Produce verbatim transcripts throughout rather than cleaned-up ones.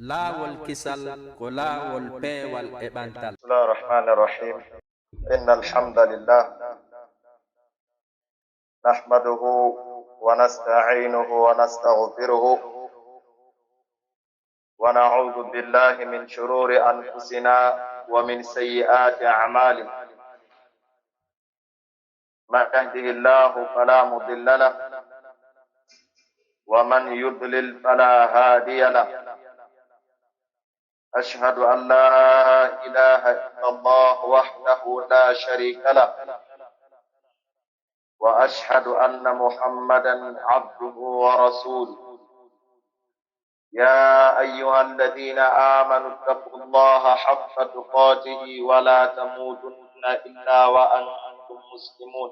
Laawol kisal ko laawol peewal e ɓantal. بسم الله الرحمن الرحيم. إن الحمد لله نحمده ونستعينه ونستغفره ونعوذ بالله من شرور أنفسنا ومن سيئات أعمالنا. من يهده الله فلا مضل له ومن يضلل فلا هادي له. أشهد أن لا إله إلا الله وحده لا شريك له وأشهد أن محمدا عبده ورسوله. يا أيها الذين آمنوا اتقوا الله حق تقاته ولا تموتن إلا وأنتم مسلمون.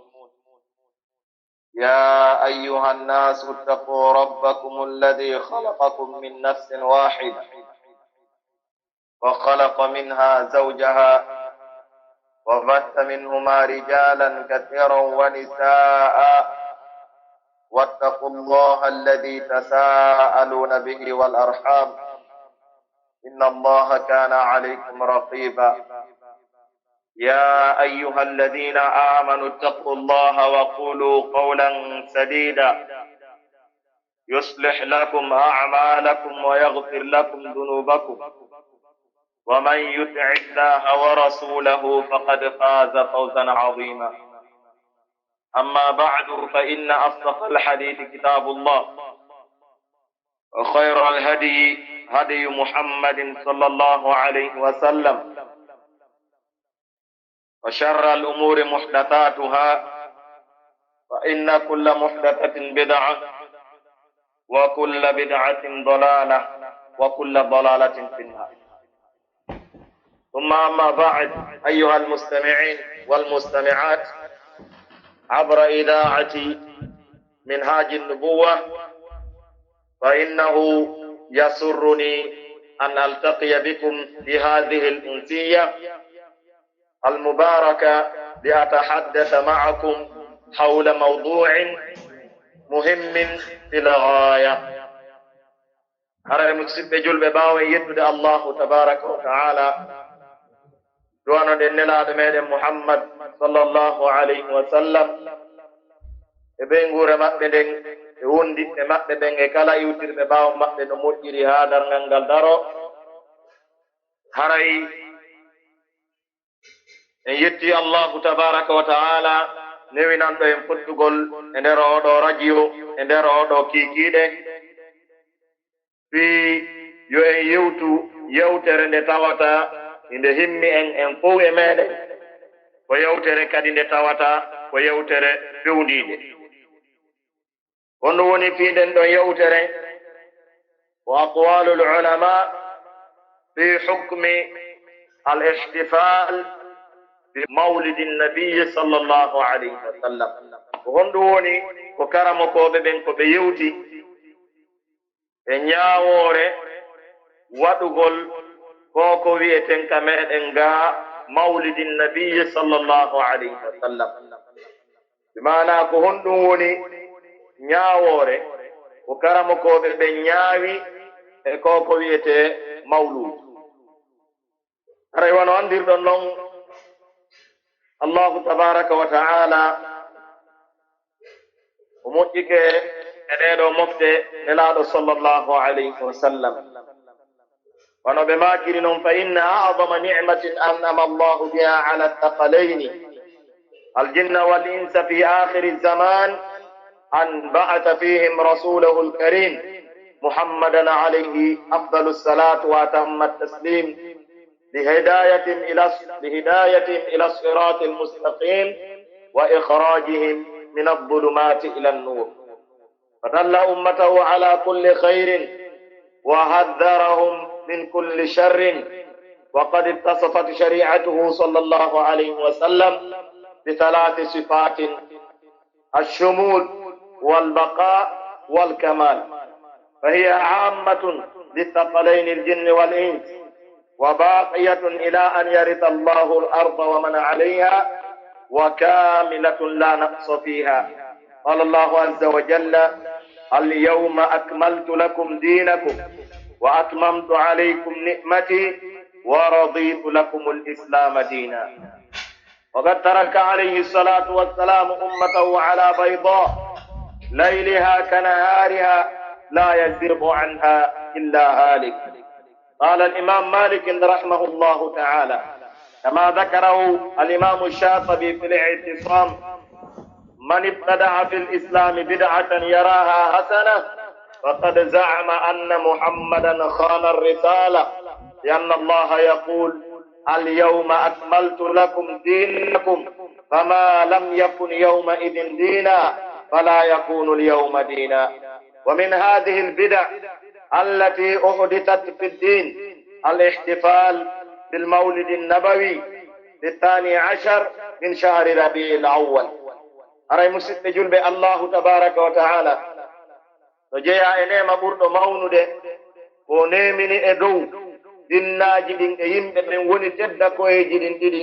يا أيها الناس اتقوا ربكم الذي خلقكم من نفس واحدة وخلق منها زوجها وبث منهما رجالا كثيرا ونساء واتقوا الله الذي تساءلون به والأرحام إن الله كان عليكم رقيبا. يا أيها الذين آمنوا اتقوا الله وقولوا قولا سديدا يصلح لكم أعمالكم ويغفر لكم ذنوبكم ومن يطع الله ورسوله فقد فاز فوزا عظيما. أما بعد فإن أصدق الحديث كتاب الله وخير الهدي هدي محمد صلى الله عليه وسلم وشر الأمور محدثاتها فإن كل محدثة بدعة وكل بدعة ضلالة وكل ضلالة في النار. ثم أما بعد، أيها المستمعين والمستمعات عبر إذاعة منهاج النبوة، فإنه يسرني أن ألتقي بكم في هذه الأمسية المباركة لأتحدث معكم حول موضوع مهم في الغاية. Haray, musiɓɓe julɓe, ɓaawo en yettude Allaahu tabaaraka wa ta'aala, du'anoɗen Nelaaɗo meɗen Muhammad sallallahu alayhi wa sallam e ɓeynguure maɓɓe nden e wondiɓɓe maɓɓe ɓen e kala iwtirɓe ɓaawo maɓɓe no moƴƴiri haa darngal ngal daroo. Haray en yettii Allaahu tabaaraka wa ta'aala newinanɗo en fottugol e nder oo ɗoo radio, e nder oo ɗoo kiikiiɗe, fii yo en yewtu yewtere nde tawata hinde himmi en, en fow e meɗen. Ko yewtere kadi nde tawata ko yewtere fewndiinde. Honɗum woni fii nden ɗon yewtere? Wa aqwalul ulama fi hukmi al ihtifal bi mawlidin nabiyyi sallallahu alayhi wa sallam. Ko honɗum woni ko karamokooɓe ɓen ko ɓe yewti e ñaawoore waɗugol ko ko wi'eten ka meɗen ga mawlidin nabiyyi sallallahu alayhi wa sallam? Bi maanaa, ko honɗum woni ñaawoore ko karamokooɓe ɓen ñaawi e ko ko wi'etee mawluudu? Haray wano anndirɗon non, Allaahu tabaaraka wa ta'aala o moƴƴike e ɗee ɗoo mofte Nelaaɗo sallallahu alayhi wa sallam. Wano ɓe maakiri non, فإن أعظم نعمة أنعم الله بها على الثقلين الجن والإنس في آخر الزمان أن بعث فيهم رسوله الكريم محمدا عليه أفضل الصلاة وأتم التسليم لهداية إلى، لهداية إلى الصراط المستقيم وإخراجهم من الظلمات إلى النور. فدل أمته على كل خير وحذرهم من كل شر، وقد اتصفت شريعته صلى الله عليه وسلم بثلاث صفات: الشمول والبقاء والكمال، فهي عامة للثقلين الجن والإنس، وباقية إلى أن يرث الله الأرض ومن عليها، وكاملة لا نقص فيها. قال الله عز وجل: اليوم أكملت لكم دينكم وأتممت عليكم نعمتي ورضيت لكم الإسلام دينا. وقد ترك عليه الصلاة والسلام أمته على بيضاء ليلها كنهارها لا يزيغ عنها إلا هالك. قال الإمام مالك رحمه الله تعالى، كما ذكره الإمام الشاطبي في الاعتصام: من ابتدع في الإسلام بدعة يراها حسنة فقد زعم أن محمدا خان الرسالة، لأن الله يقول: اليوم أكملت لكم دينكم، فما لم يكن يومئذ دينا فلا يكون اليوم دينا. ومن هذه البدع التي أحدثت في الدين الاحتفال بالمولد النبوي في الثاني عشر من شهر ربيع الأول. Haray, musiɓɓe julɓe, Allahu tabaraka wa ta'ala no jeyaa e neema ɓurɗo mawnude, ko o neemini e dow dinnaaji ɗin e yimɓe ɓen woni tedda koyeeji ɗin ɗiɗi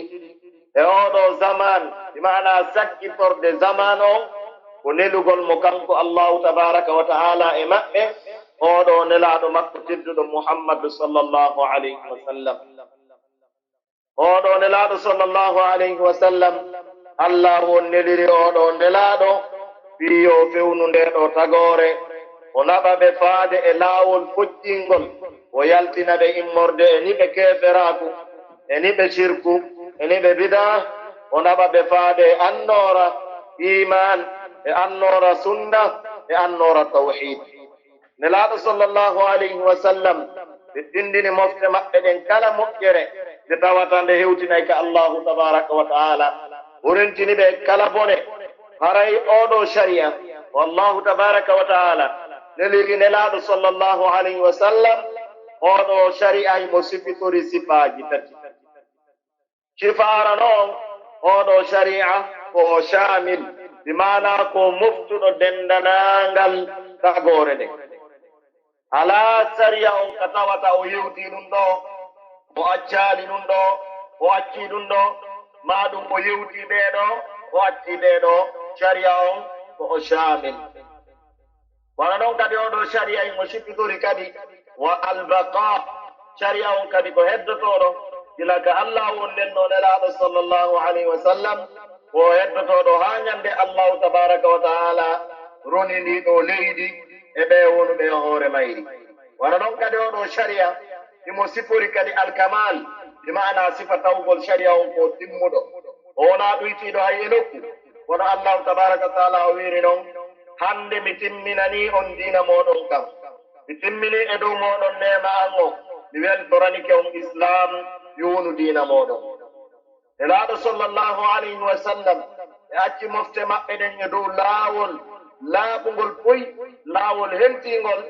e oo ɗoo zamaan, bi maanaa sakkitorde zamaan on, ko nelugol mo kanko Allahu tabaraka wa ta'ala e maɓɓe, oo ɗoo nelaaɗo makko tedduɗo Muhammadu sallallahu alayhi wa sallam. Oo ɗoo nelaaɗo sallallahu alayhi wa sallam, Allaahu on neliri oo ɗoo nelaaɗo fii yo o fewnu ndee ɗoo tagoore, o naɓa ɓe faade e laawol focciingol, o yaltina ɓe immorde e niɓe keeferaaku, e niɓe sirku, e niɓe bidaa, o naɓa ɓe faade e annoora iimaan, e annoora sunna, e annoora tawhiid. Nelaaɗo sallallahu alayhi wa sallam, ɓe tindini mofte maɓɓe ɗen kala moƴƴere nde tawata nde hewtinay ka Allahu tabaraka wa ta'ala. O rentini ɓe kala bone. Haray oo ɗoo shari'a ko Allahu tabaraka wa ta'ala neliri Nelaaɗo sallallahu alayhi wa sallam, oo ɗoo shari'a himo sifitori sifaaji tati. Sifa arano on, oo ɗoo shari'a ko o shaamil, bi maanaa ko o moftuɗo denndanangal tagoore nden. Alaa sariya on ka tawata o yewtii ɗun ɗoo, o accaali ɗun ɗoo, o accii ɗun ɗoo, maa ɗun o yewtii ɓee ɗoo, o accii ɓee ɗoo. Sariya on ko o shaamil. Wano non kadi oo ɗoo sariya himo sifitori kadi wa albaqaa. Sariya on kadi ko heddotooɗo gila ka Allaahu on nennoo Nelaaɗo sallallahu alayhi wa sallam, ko o heddotooɗo haa ñande Allaahu tabaraka wa ta'ala ronini ɗoo leydi e ɓee wonuɓe e hoore mayri. Wano non kadi oo ɗoo sariya himo sifori kadi alkamaal, bi maanaa sifa tawgol sariya on ko timmuɗo. O wonaa ɗuytiiɗo hay e nokku. Kono Allaahu tabaaraka wa ta'aalaa o wi'iri non, "Hannde mi timminanii on diina mooɗon kan. Mi timminii e dow mooɗon neema an on. Mi weltoranike on Islaam, yo wonu diina mooɗon." Nelaaɗo sallallaahu alayhi wa sallam, ɓe acci mofte maɓɓe ɗen e dow laawol laaɓungol puy, laawol heltiingol,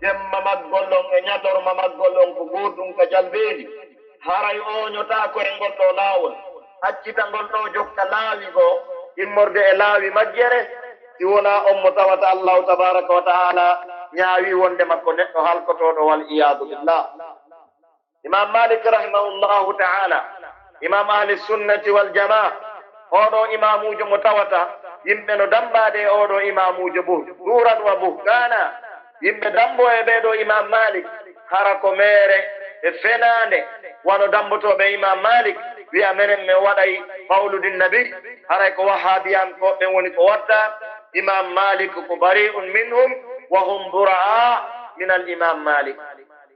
jemma maggol on e ñalorma maggol on ko gootun ka jalbeendi. Haray ooñotaako e ngol ɗoo laawol, accita ngol ɗoo jokka laawi goo, immorde e laawi majjere, si wonaa on mo tawata Allaahu tabaaraka wa ta'aalaa ñaawii wonndema ko neɗɗo halkotooɗo, wal iyaadu billaah. Imaam Maalik rahimahullaahu ta'aalaa, imaam ahli sunnati wal jamaa, oo ɗoo imaamuujo mo tawata yimɓe no dammbaade e oo ɗoo imaamuujo buh-, zuuran wa buhtaana. Yimɓe dammboo e ɓee ɗoo imaam Maalik, hara ko meere e fenaande, wano dammbotooɓe imaam Maalik, wi'a menen men waɗay mawludin nabi, haray ko wahhaabiyankooɓe ɓen woni ko watta. Imaam Maalik ko bari'un minhum wa hum bura'a min al imaam Maalik.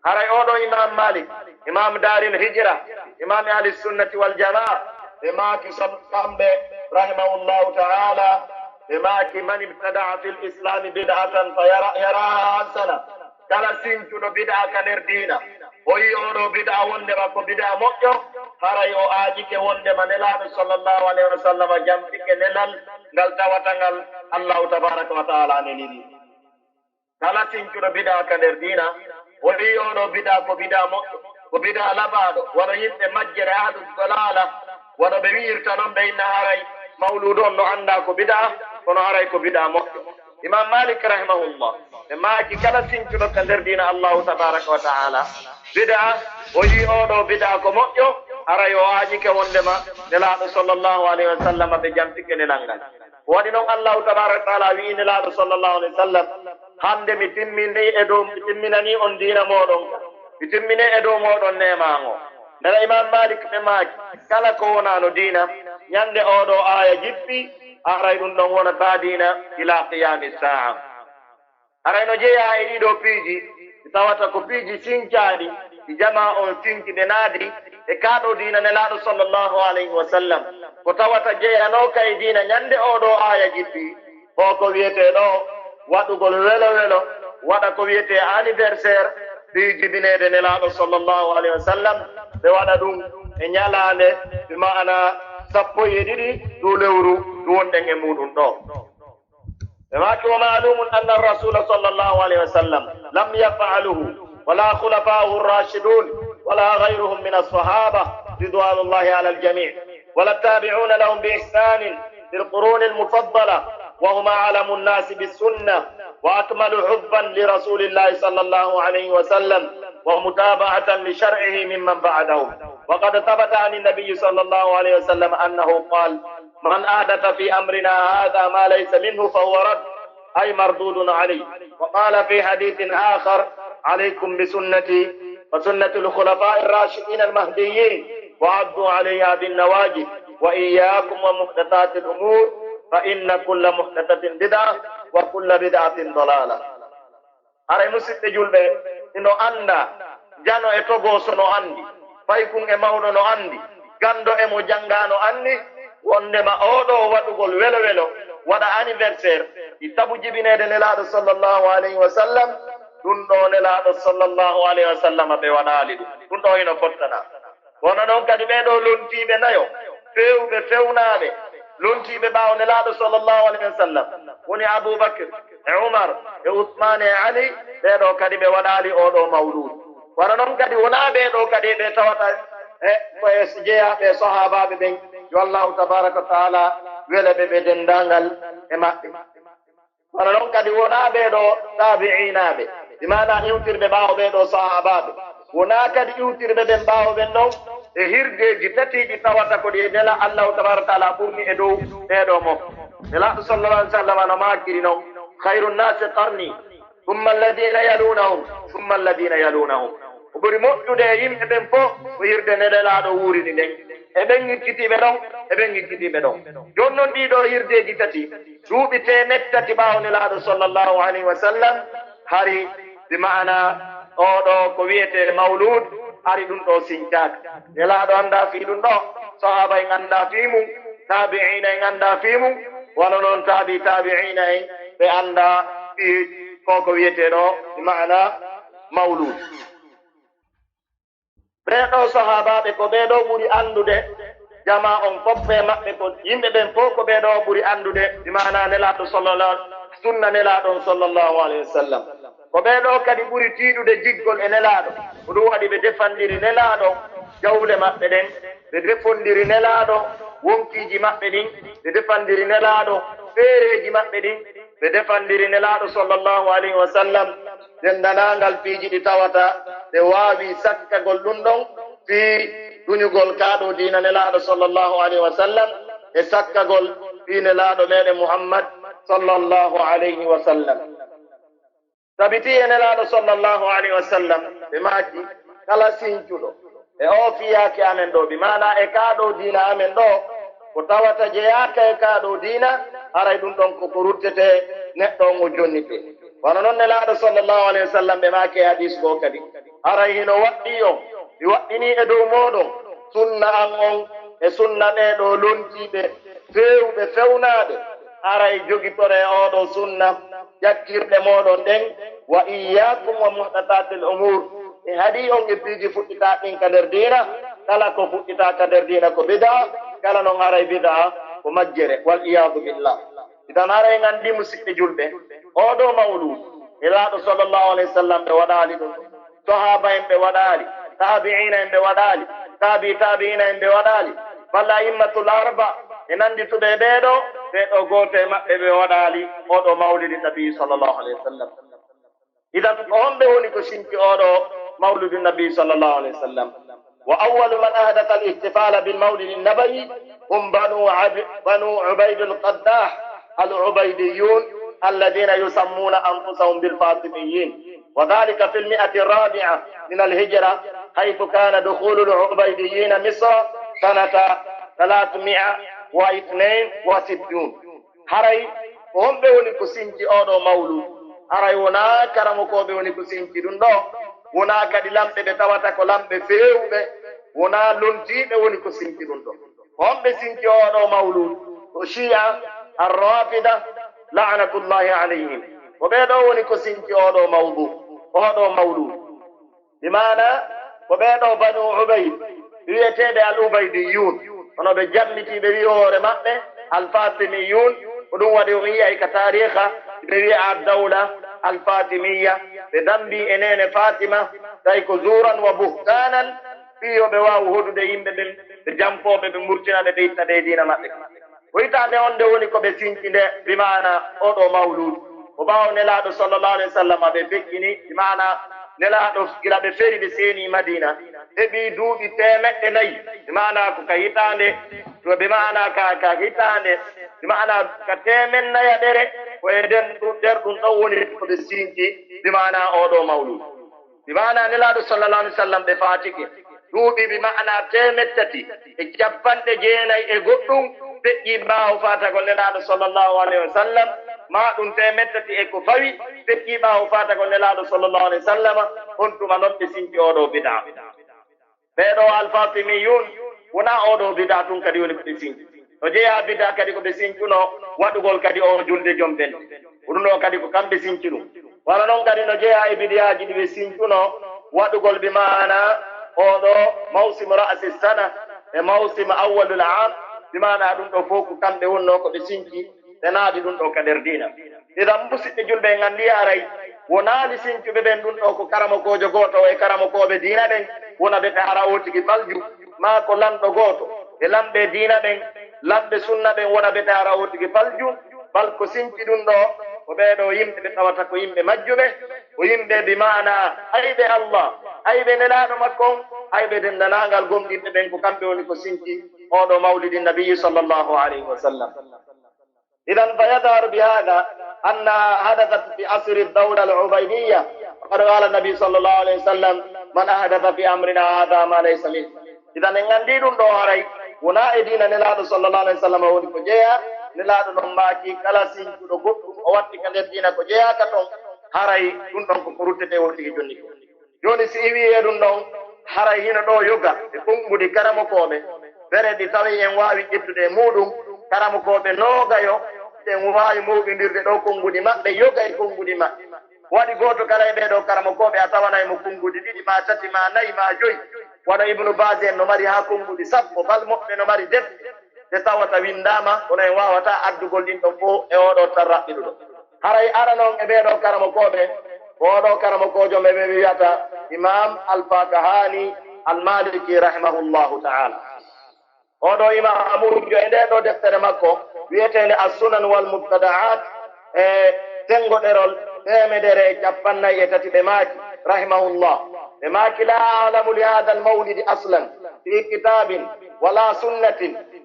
Haray oo ɗoo imaam Maalik, imaam daaril hijra, imaam ahli sunnati wal jamaa, ɓe maaki sam-, kamɓe, rahimahullaahu ta'aalaa, ɓe maaki, "Man ibtada'a fil islaami bid'atan fa yara-, yaraaha hasana." Kala sincuɗo bid'a ka nder diina, o yi'i oo ɗoo bid'a wonndema ko bid'a moƴƴo, haray o aajike wonndema Nelaaɗo sallallaahu alayhi wa sallam jamtike nelal ngal tawata ngal Allaahu tabaaraka wa ta'aalaa neliri. Kala sincuɗo bid'a ka nder diina, o wi'i oo ɗoo bid'a ko bid'a moƴƴo, ko bid'a labaaɗo, wano yimɓe majjere ahlu dalaala, wano ɓe wi'irta non, ɓe inna haray mawluudu on no anndaa ko bid'a, kono haray ko bid'a moƴƴo. Imaam Maalik rahimahullah, ɓe maaki kala sincuɗo ka nder diina Allaahu tabaaraka wa ta'aalaa bid'a, o yi'i oo ɗoo bid'a ko moƴƴo, haray o aajike wonndema Nelaaɗo sallallaahu alayhi wa sallam ɓe jamtike nelal ngal. Ko waɗi non Allaahu tabaaraka wa ta'aalaa wi'i Nelaaɗo sallallaahu alayhi wa sallam, Hande mi timmini e dow, mi timminanii on diina mooɗon ka. Mi timminii e dow mooɗon neema an on. Nde Imaam Maalik ɓe maaki, kala ko wonaano diina, ñande oo ɗoo aaya jippii, haray ɗun ɗon wonataa diina ilaa qiyaami saa'a. Haray no jeyaa e ɗii ɗoo piiji, ɗi tawata ko piiji sincaaɗi, ɗi jamaa on sinci ɓe naadi e kaa ɗoo diina Nelaaɗo sallallahu alayhi wa sallam. Ko tawata jeyanooka e diina ñande oo ɗoo aaya jippii, ko ko wi'etee ɗoo waɗugol welo welo, waɗa ko wi'etee anniversaire, fii jibineede Nelaaɗo sallallahu alayhi wa sallam, ɓe waɗa ɗun e ñalaande, bi ma'ana sappo e ɗiɗi ɗuu lewru ndu wonɗen e muuɗun ɗoo. Ɓe maaki, ومعلوم أن الرسول صلى الله عليه وسلم لم يفعله ولا خلفاؤه الراشدون ولا غيرهم من الصحابة رضوان الله على الجميع ولا التابعون لهم بإحسان في القرون المفضلة، وهم أعلم الناس بالسنة وأكمل حبا لرسول الله صلى الله عليه وسلم ومتابعة لشرعه ممن بعدهم. وقد ثبت عن النبي صلى الله عليه وسلم أنه قال: من أحدث في أمرنا هذا ما ليس منه فهو رد، أي مردود عليه. وقال في حديث آخر: عليكم بسنتي وسنة الخلفاء الراشدين المهديين، وعضوا عليها بالنواجذ، وإياكم ومحدثات الأمور، فإن كل محدثة بدعة، وكل بدعة ضلالة. Haray musiɓɓe julɓe, hino anndaa, jano e togooso no anndi, paykun e mawɗo no anndi, ganndo e mo janngaa no anndi, wonndema oo ɗoo waɗugol welo welo, waɗa anniversaire, e sabu jibineede Nelaaɗo sallallahu alayhi wa sallam, ɗun ɗoo Nelaaɗo sallallahu alayhi wa sallam ɓe waɗaali ɗun. Ɗun ɗoo hino fottanaa. Kono non kadi ɓee ɗoo lontiiɓe nayo, feewɓe fewnaaɓe, lontiiɓe ɓaawo Nelaaɗo sallallahu alayhi wa sallam, woni Abuu Bakr e Umar e Usmaan e Ali, ɓee ɗoo kadi ɓe waɗaali oo ɗoo mawluud. Kono non kadi wonaa ɓee ɗoo kadi ɓe tawata e ko e jeyaaɓe e sahaabaaɓe ɓen, yo Allaahu tabaaraka wa taala wele ɓe, ɓe denndaangal e maɓɓe. Kono non kadi wonaa ɓee ɗoo taabi'iinaaɓe, bi maanaa iwtirɓe ɓaawo ɓee ɗoo sahaabaaɓe, wonaa kadi iwtirɓe ɓen ɓaawo ɓen ɗon e hirdeeji tati ɗi tawata ko ɗi e nela Allaahu tabaaraka wa taala ɓurni e dow ɓee ɗoo mo. Nelaaɗo sallallahu alaihi wa sallam no maakiri non: خير الناس قرني ثم الذين يلونهم ثم الذين يلونهم. Ko ɓuri moƴƴude e yimɓe ɓen fof ko hirde nde Nelaaɗo wuurini nden. E ɓen ŋiccitiiɓe ɗon, e ɓen ŋiccitiiɓe ɗon. Jooni non ɗii ɗoo hirdeeji tati, duuɓi teemeɗɗe tati ɓaawo Nelaaɗo sallallahu alaihi wa sallam, hari bi ma'ana oo ɗoo ko wi'etee mawluud, hari ɗun ɗoo sincaaka. Nelaaɗo anndaa fii ɗun ɗoo, sahaaba en anndaa fii mun, taabi'iina en anndaa fii mun, wano non taabi taabi'iina en ɓe anndaa fii ko ko wi'etee ɗoo bi ma'ana mawluud. Ɓee ɗoo sahaabaaɓe ko ɓee ɗoo ɓuri anndude, jamaa on fof e maɓɓe ko yimɓe ɓen fof ko ɓee ɗoo ɓuri anndude, bi maanaa Nelaaɗo sallallahu, sunna Nelaaɗo on sallallahu alayhi wa sallam. Ko ɓee ɗoo kadi ɓuri tiiɗude jiggol e Nelaaɗo, ko ɗun waɗi ɓe defandiri Nelaaɗo jawle maɓɓe ɗen, ɓe defondiri Nelaaɗo wonkiiji maɓɓe ɗin, ɓe defandiri Nelaaɗo feereeji maɓɓe ɗin, ɓe defandiri Nelaaɗo sallallahu alayhi wa sallam denndaangal piiji ɗi tawata ɓe waawi sakkagol ɗun ɗon fii duñugol kaa ɗoo diina Nelaaɗo sallallahu alayhi wa sallam e sakkagol fii Nelaaɗo meɗen Muhammad sallallahu alayhi wa sallam. Tabitii e Nelaaɗo sallallahu alayhi wa sallam, ɓe maaki, kala sincuɗo e oo fiyaake amen ɗoo, bi maanaa e kaa ɗoo diina amen ɗoo, ko tawata jeyaaka e kaa ɗoo diina, haray ɗun ɗon ko ko ruttetee, neɗɗo on o jonnitee. Wano non Nelaaɗo sallallahu alayhi wa sallam ɓe maaki e hadiis goo kadi, haray hino waɗɗii on, mi waɗɗinii e dow mooɗon sunna an on e sunna ɓee ɗoo lontiiɓe feewɓe fewnaaɓe, haray jogitoree oo ɗoo sunna, ƴakkirɗe mooɗon ɗen, وإياكم ومحدثات الأمور. Mi haɗii on e piiji fuɗɗitaaɗi ɗin ka nder diina, kala ko fuɗɗitaa ka nder diina ko bid'a, kala non haray bid'a ko majjere, والعياذ بالله. Idan haray en anndii musiɓɓe julɓe, oo ɗoo mawluud, Nelaaɗo sallallahu alayhi wa sallam ɓe waɗaali ɗun. Sahaaba en ɓe waɗaali, taabi'iina en ɓe waɗaali, taabii taabi'iina en ɓe waɗaali, bal a'immatul arba e nanndituɓe e ɓee ɗoo, ɓee ɗoo gooto e maɓɓe ɓe waɗaali oo ɗoo mawlidi nabi sallallahu alayhi wa sallam. Idan ko honɓe woni ko sinci oo ɗoo mawlidu nabi sallallahu alayhi wa sallam? وأول من أحدث الاحتفال بالمولد النبوي هم بنو عب-، بنو عبيد القداح العبيديون الذين يسمون أنفسهم بالفاطميين، وذلك في المئة الرابعة من الهجرة، حيث كان دخول العبيديين مصر سنة ثلاثمائة واثنين وستون. Haray ko homɓe woni ko sinci oo ɗoo mawluud? Haray wonaa karamokooɓe woni ko sinci ɗun ɗoo, wonaa kadi lamɓe ɓe tawata ko lamɓe feewuɓe, wonaa lontiiɓe woni ko sinci ɗun ɗoo. Ko homɓe sinci oo ɗoo mawluud? Ko Shi'a, Ar-Rafida, la'natullahi alayhim. Ko ɓee ɗoo woni ko sinci oo ɗoo mawdu, oo ɗoo mawluud. Bi maana, ko ɓee ɗoo Banu Ubayd, wi'eteeɓe Al-Ubaydiyun, hono ɓe jammitii ɓe wi'i hoore maɓɓe Al-Fatimiyun. Ko ɗun waɗi on yi'ay ka taariikha ɓe wi'a Ad-Dawla Al-Fatimiyya, ɓe dambii e neene Fatima, tawi ko zuuran wa buhtaanan, fii yo ɓe waawu hodude yimɓe ɓen, ɓe jampoo ɓe, ɓe murtina ɓe, ɓe itta ɓe e diina maɓɓe. Ko hitaande on nde woni ko ɓe sinci nde, bi maana oo ɗoo mawluud? Ko ɓaawo Nelaaɗo sallallahu alayhi wa sallam ɓe feƴƴini, bi maana Nelaaɗo, gila ɓe feri ɓe seenii Madiina, heɓii duuɓi teemeɗɗe nayi, bi maana ko ka hitaande, to bi maana ka, ka hitaande, bi maana ka teemen nayaɓere, ko e nder ɗun, nder ɗun ɗon woni ko ɓe sinci, bi maana oo ɗoo mawluud. Bi maana Nelaaɗo sallallahu alayhi wa sallam ɓe faatike duuɓi bi maana teemeɗɗe tati e cappanɗe jeenayi e goɗɗun feƴƴii ɓaawo faatagol Nelaaɗo sallallahu alayhi wa sallam, maa ɗun teemeɗɗe tati e ko fawi feƴƴii ɓaawo faatagol Nelaaɗo sallallahu alayhi wa sallam, on tuma non ɓe sinci oo ɗoo bidaa. Ɓee ɗoo Al-Fatimiyun, wonaa oo ɗoo bidaa tun kadi woni ko ɓe sinci. No jeyaa bidaa kadi ko ɓe sincuno waɗugol kadi oo julde jom fende. Ko ɗun ɗoo kadi ko kamɓe sinci ɗun. Wano non kadi no jeyaa e bidiyaaji ɗi ɓe sincuno waɗugol bi maana oo ɗoo mawsim ra'si sana e mawsim awwalul aam, bi maana ɗun ɗoo fow ko kamɓe wonnoo ko ɓe sinci. Ɓe naati ɗun ɗoo ka nder diina. Idan, musiɓɓe julɓe, en anndi haray wonaali sincuɓe ɓen ɗun ɗoo ko karamokoojo gooto e karamokooɓe diina ɓen, wona ɓe ɓe hara oo tigi falju, maa ko lanɗo gooto e lamɓe diina ɓen, lamɓe sunna ɓen, wona ɓe ɓe hara oo tigi falju, bal ko sinci ɗun ɗoo, ko ɓee ɗoo yimɓe ɓe tawata ko yimɓe majjuɓe, ko yimɓe bi maana ayɓe Allah, ayɓe Nelaaɗo makko on, ayɓe denndaangal gomɗinɓe ɓen, ko kamɓe woni ko sinci oo ɗoo mawlidi Nabiyyi sallallahu alayhi wa sallam. إذن فيظهر بهذا أنها حدثت في عصر الدولة العبيدية، وقد قال النبي صلى الله عليه وسلم: "من أحدث في أمرنا هذا ما ليس منه." Idan en anndii ɗun ɗoo haray wonaa e diina Nelaaɗo sallallahu alayhi wa sallam woni ko jeyaa, Nelaaɗo non maaki kala sincuɗo goɗɗun o watti ka nder diina ko jeyaaka ton, haray ɗun ɗon ko ko ruttetee wonti e jonni kon. Jooni, si iwii e ɗun ɗon, haray hino ɗoo yoga e konguɗi karamokooɓe, bere ɗi tawi en waawi ƴettude e muuɗun karamokooɓe noogayo, ɗen waawi mawɓindirde ɗoo konguɗi maɓɓe, yoga e konguɗi maɓɓe. Waɗi gooto kala e ɓee ɗoo karamokooɓe, a tawanay mo konguɗi ɗiɗi, maa tati, maa nayi, maa joyi. Wano Ibnu Baaz en no mari haa konguɗi sappo, bal moɓɓe no mari defte ɗe tawata winndaama, kono en waawataa addugol ɗin ɗon fow e oo ɗoo tan raɓɓiɗuɗo. Haray arano on e ɓee ɗoo karamokooɓe, ko oo ɗoo karamokoojo men ɓe wi'ata Imaam Al-Faakahani Al-Maaliki rahimahullahu ta'ala. Oo ɗoo imaamuujo e ndee ɗoo deftere makko wi'eteende As-Sunan wal Mubtada'at, e senngo ɗerol teemedere e cappannayi e tati ɓe maaki, rahimahullah. Ɓe maaki: "لا أعلم لهذا المولد أصلا في كتاب ولا سنة،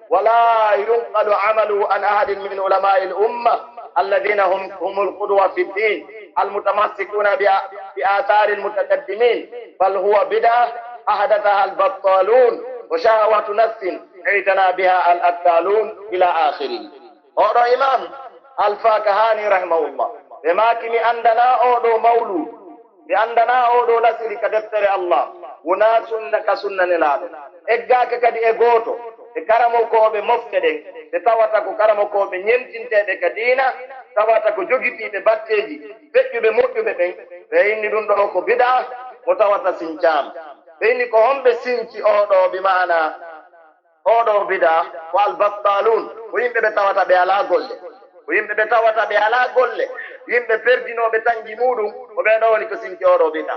ولا ينقل عمله عن أحد من علماء الأمة الذين هم، هم القدوة في الدين، المتمسكون بآ-، بآثار المتقدمين، بل هو بدعة أحدثها البطالون وشهوة نفس اعتنى بها الأكالون." إلى آخره. Oo ɗoo Imaam Al-Faakahani rahimahullah, ɓe maaki: "Mi anndanaa oo ɗoo mawluud, mi anndanaa oo ɗoo lasiri ka deftere Allah, wonaa sunna ka sunna Nelaaɗo. Eggaaka kadi e gooto e karamokooɓe mofte ɗen, ɓe tawata ko karamokooɓe ɲemtinteeɓe ka diina, tawata ko jogitiiɓe batteeji feƴƴuɓe moƴƴuɓe ɓen, ɓe inni ɗun ɗoo ko bid'a mo tawata sincaama." Ɓe inni: "Ko homɓe sinci oo ɗoo, bi maana oo ɗoo bid'a?" Ko al-battaaluun, ko yimɓe ɓe tawata ɓe alaa golle. Ko yimɓe ɓe tawata ɓe alaa golle, yimɓe perdinooɓe tanji muuɗun, ko ɓee ɗoo woni ko sinci oo ɗoo bid'a.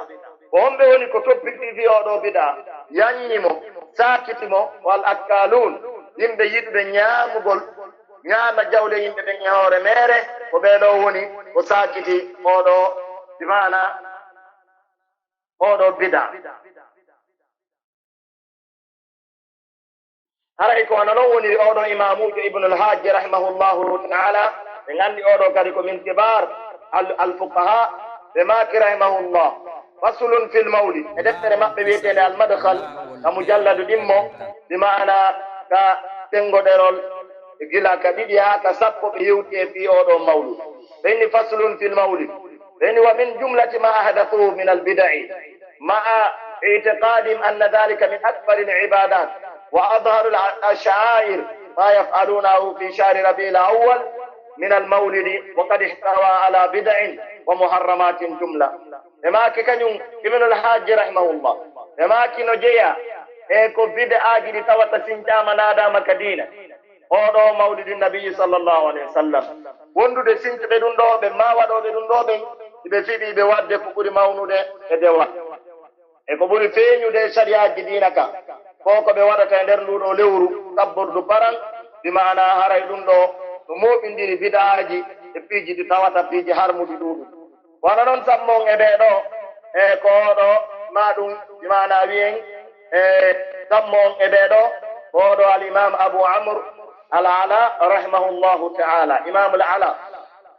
Ko homɓe woni ko toppiti fii oo ɗoo bid'a, yanyi mo, saakiti mo? Ko al-akkaaluun, yimɓe yiɗuɓe ɲaamugol, ɲaama jawle yimɓe ɓen e hoore meere, ko ɓee ɗoo woni ko saakiti oo ɗoo, bi maana oo ɗoo bid'a. Haray ko hono non woniri oo ɗoo imaamuujo Ibnul Hajji rahimahullahu ta'ala, En anndi oo ɗoo kadi ko min kibar al-, al-fuqaha, ɓe maaki rahimahullah, faslun fil mawlid, e deftere maɓɓe wiyeteende Al-Madkhal, ka mujalladu ɗimmo, bi ma'ana ka senngo ɗerol, gila ka ɗiɗi haa ka sappo ɓe yewti e fii oo ɗoo mawlud. Ɓe inni faslun fil mawlid. Ɓe inni wa min jumlati ma ahdathuhu min al-bid'i. مع اعتقادهم أن ذلك من أكبر العبادات وأظهر الشعائر ما يفعلونه في شهر ربيع الأول من المولد وقد احتوى على بدع ومحرمات جملة. Ɓe maaki kañun Ibnul Hajji rahimahullah. Ɓe maaki no jeyaa e ko bid'aaji ɗi tawata sincaama naadaama ka diina. Oo ɗoo mawlidin nabiyyi sallallahu alayhi wa sallam. Wondude sintuɓe ɗun ɗoo ɓen, maa waɗooɓe ɗun ɗoo ɓen, hiɓe fiɓi ɓe waɗde ko ɓuri mawnude e dewal. E ko ɓuri feeñude e sariyaaji diina kan, ko ko ɓe waɗata e nder nduu ɗoo lewru, sabbordu paran, bi ma'ana haray ɗun ɗoo no mooɓindiri bid'aaji e piiji ɗi tawata piiji harmuɗi ɗuuɗuɗi. Wano non sammo on e ɓee ɗoo, e ko oo ɗoo maa ɗun, bi ma'ana wi'en, e sammo on e ɓee ɗoo, ko oo ɗoo al-Imam Abu Amr al-Ala rahimahullahu ta'ala, Imam al-Ala.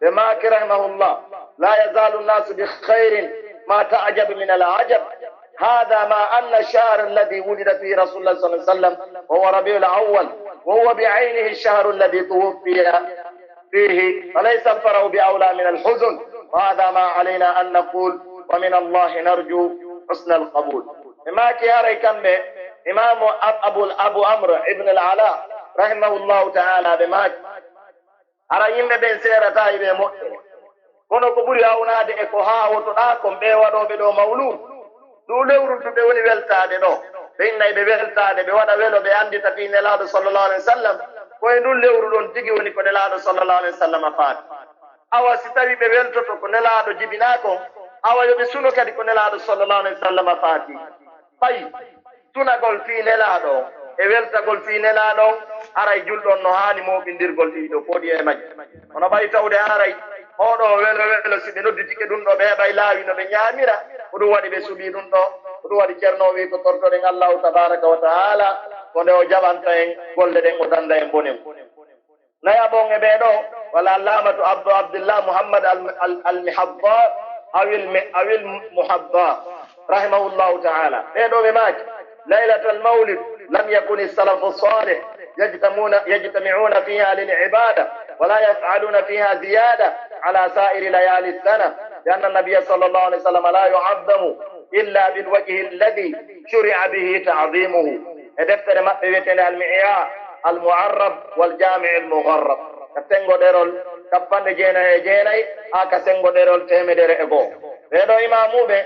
Ɓe maaki rahimahullah, لا يزال الناس بخير ما تعجب من العجب. هذا مع أن الشهر الذي ولد فيه رسول الله صلى الله عليه وسلم وهو ربيع الأول، وهو بعينه الشهر الذي توفي فيه، فليس الفرح بأولى من الحزن. وهذا ما علينا أن نقول، ومن الله نرجو حسن القبول. Ɓe maaki haray kamɓe, Imaamu Ab-, Abu, Abu Amr ibn al-Ala, rahimahullahu ta'ala, ɓe maaki, Hara yimɓe ɓen seerataa e ɓe moƴƴere. Kono ko ɓuri hawnaade e ko haawotoɗaa kon ɓee waɗooɓe ɗoo mawluud. Nduu lewru ndu ɓe woni weltaade ɗoo. Ɓe inna e ɓe weltaade, ɓe waɗa welo, ɓe anndita fii Nelaaɗo sallallahu alayhi wa sallam. Ko e ndun lewru ɗon tigi woni ko Nelaaɗo sallallahu alayhi wa sallam faati. Awa si tawii ɓe weltoto ko Nelaaɗo jibinaa kon, awa yo ɓe suno kadi ko Nelaaɗo sallallahu alayhi wa sallam faati. Ɓay sunagol fii Nelaaɗo on e weltagol fii Nelaaɗo on, haray julɗo on no haani mooɓindirgol ɗii ɗoo fooɗi e majji. Kono ɓay tawde haray oo ɗoo welo welo, si ɓe nodditike ɗun ɗoo, ɓe heɓay laawi no ɓe ñaamira, ko ɗun waɗi ɓe suɓii ɗun ɗoo, ko ɗun waɗi Ceerno o wi'i ko tortoɗen Allaahu tabaaraka wa ta'aala, ko nde o jaɓanta en golle ɗen, o dannda en bone mun. Nayaɓo on e ɓee ɗoo, wal Allaamatu Abdu Abdillah Muhammad al, al, al Mihadda, awil Mi-, awil Muhadda, rahimahullahu ta'ala. Ɓee ɗoo ɓe maaki, ليلة المولد لم يكن السلف الصالح يجتمعون، يجتمعون فيها للعبادة ولا يفعلون فيها زيادة على سائر ليالي السنة، لأن النبي صلى الله عليه وسلم لا يعظم إلا بالوجه الذي شرع به تعظيمه. E deftere maɓɓe wi'eteende Al Mi'yaa, Al Mu'arrab, Wal Jaami' Al Mugharrab, ka senngo ɗerol cappanɗe jeenay e jeenay, haa ka senngo ɗerol teemedere e go'o. Ɓee ɗoo imaamuuɓe,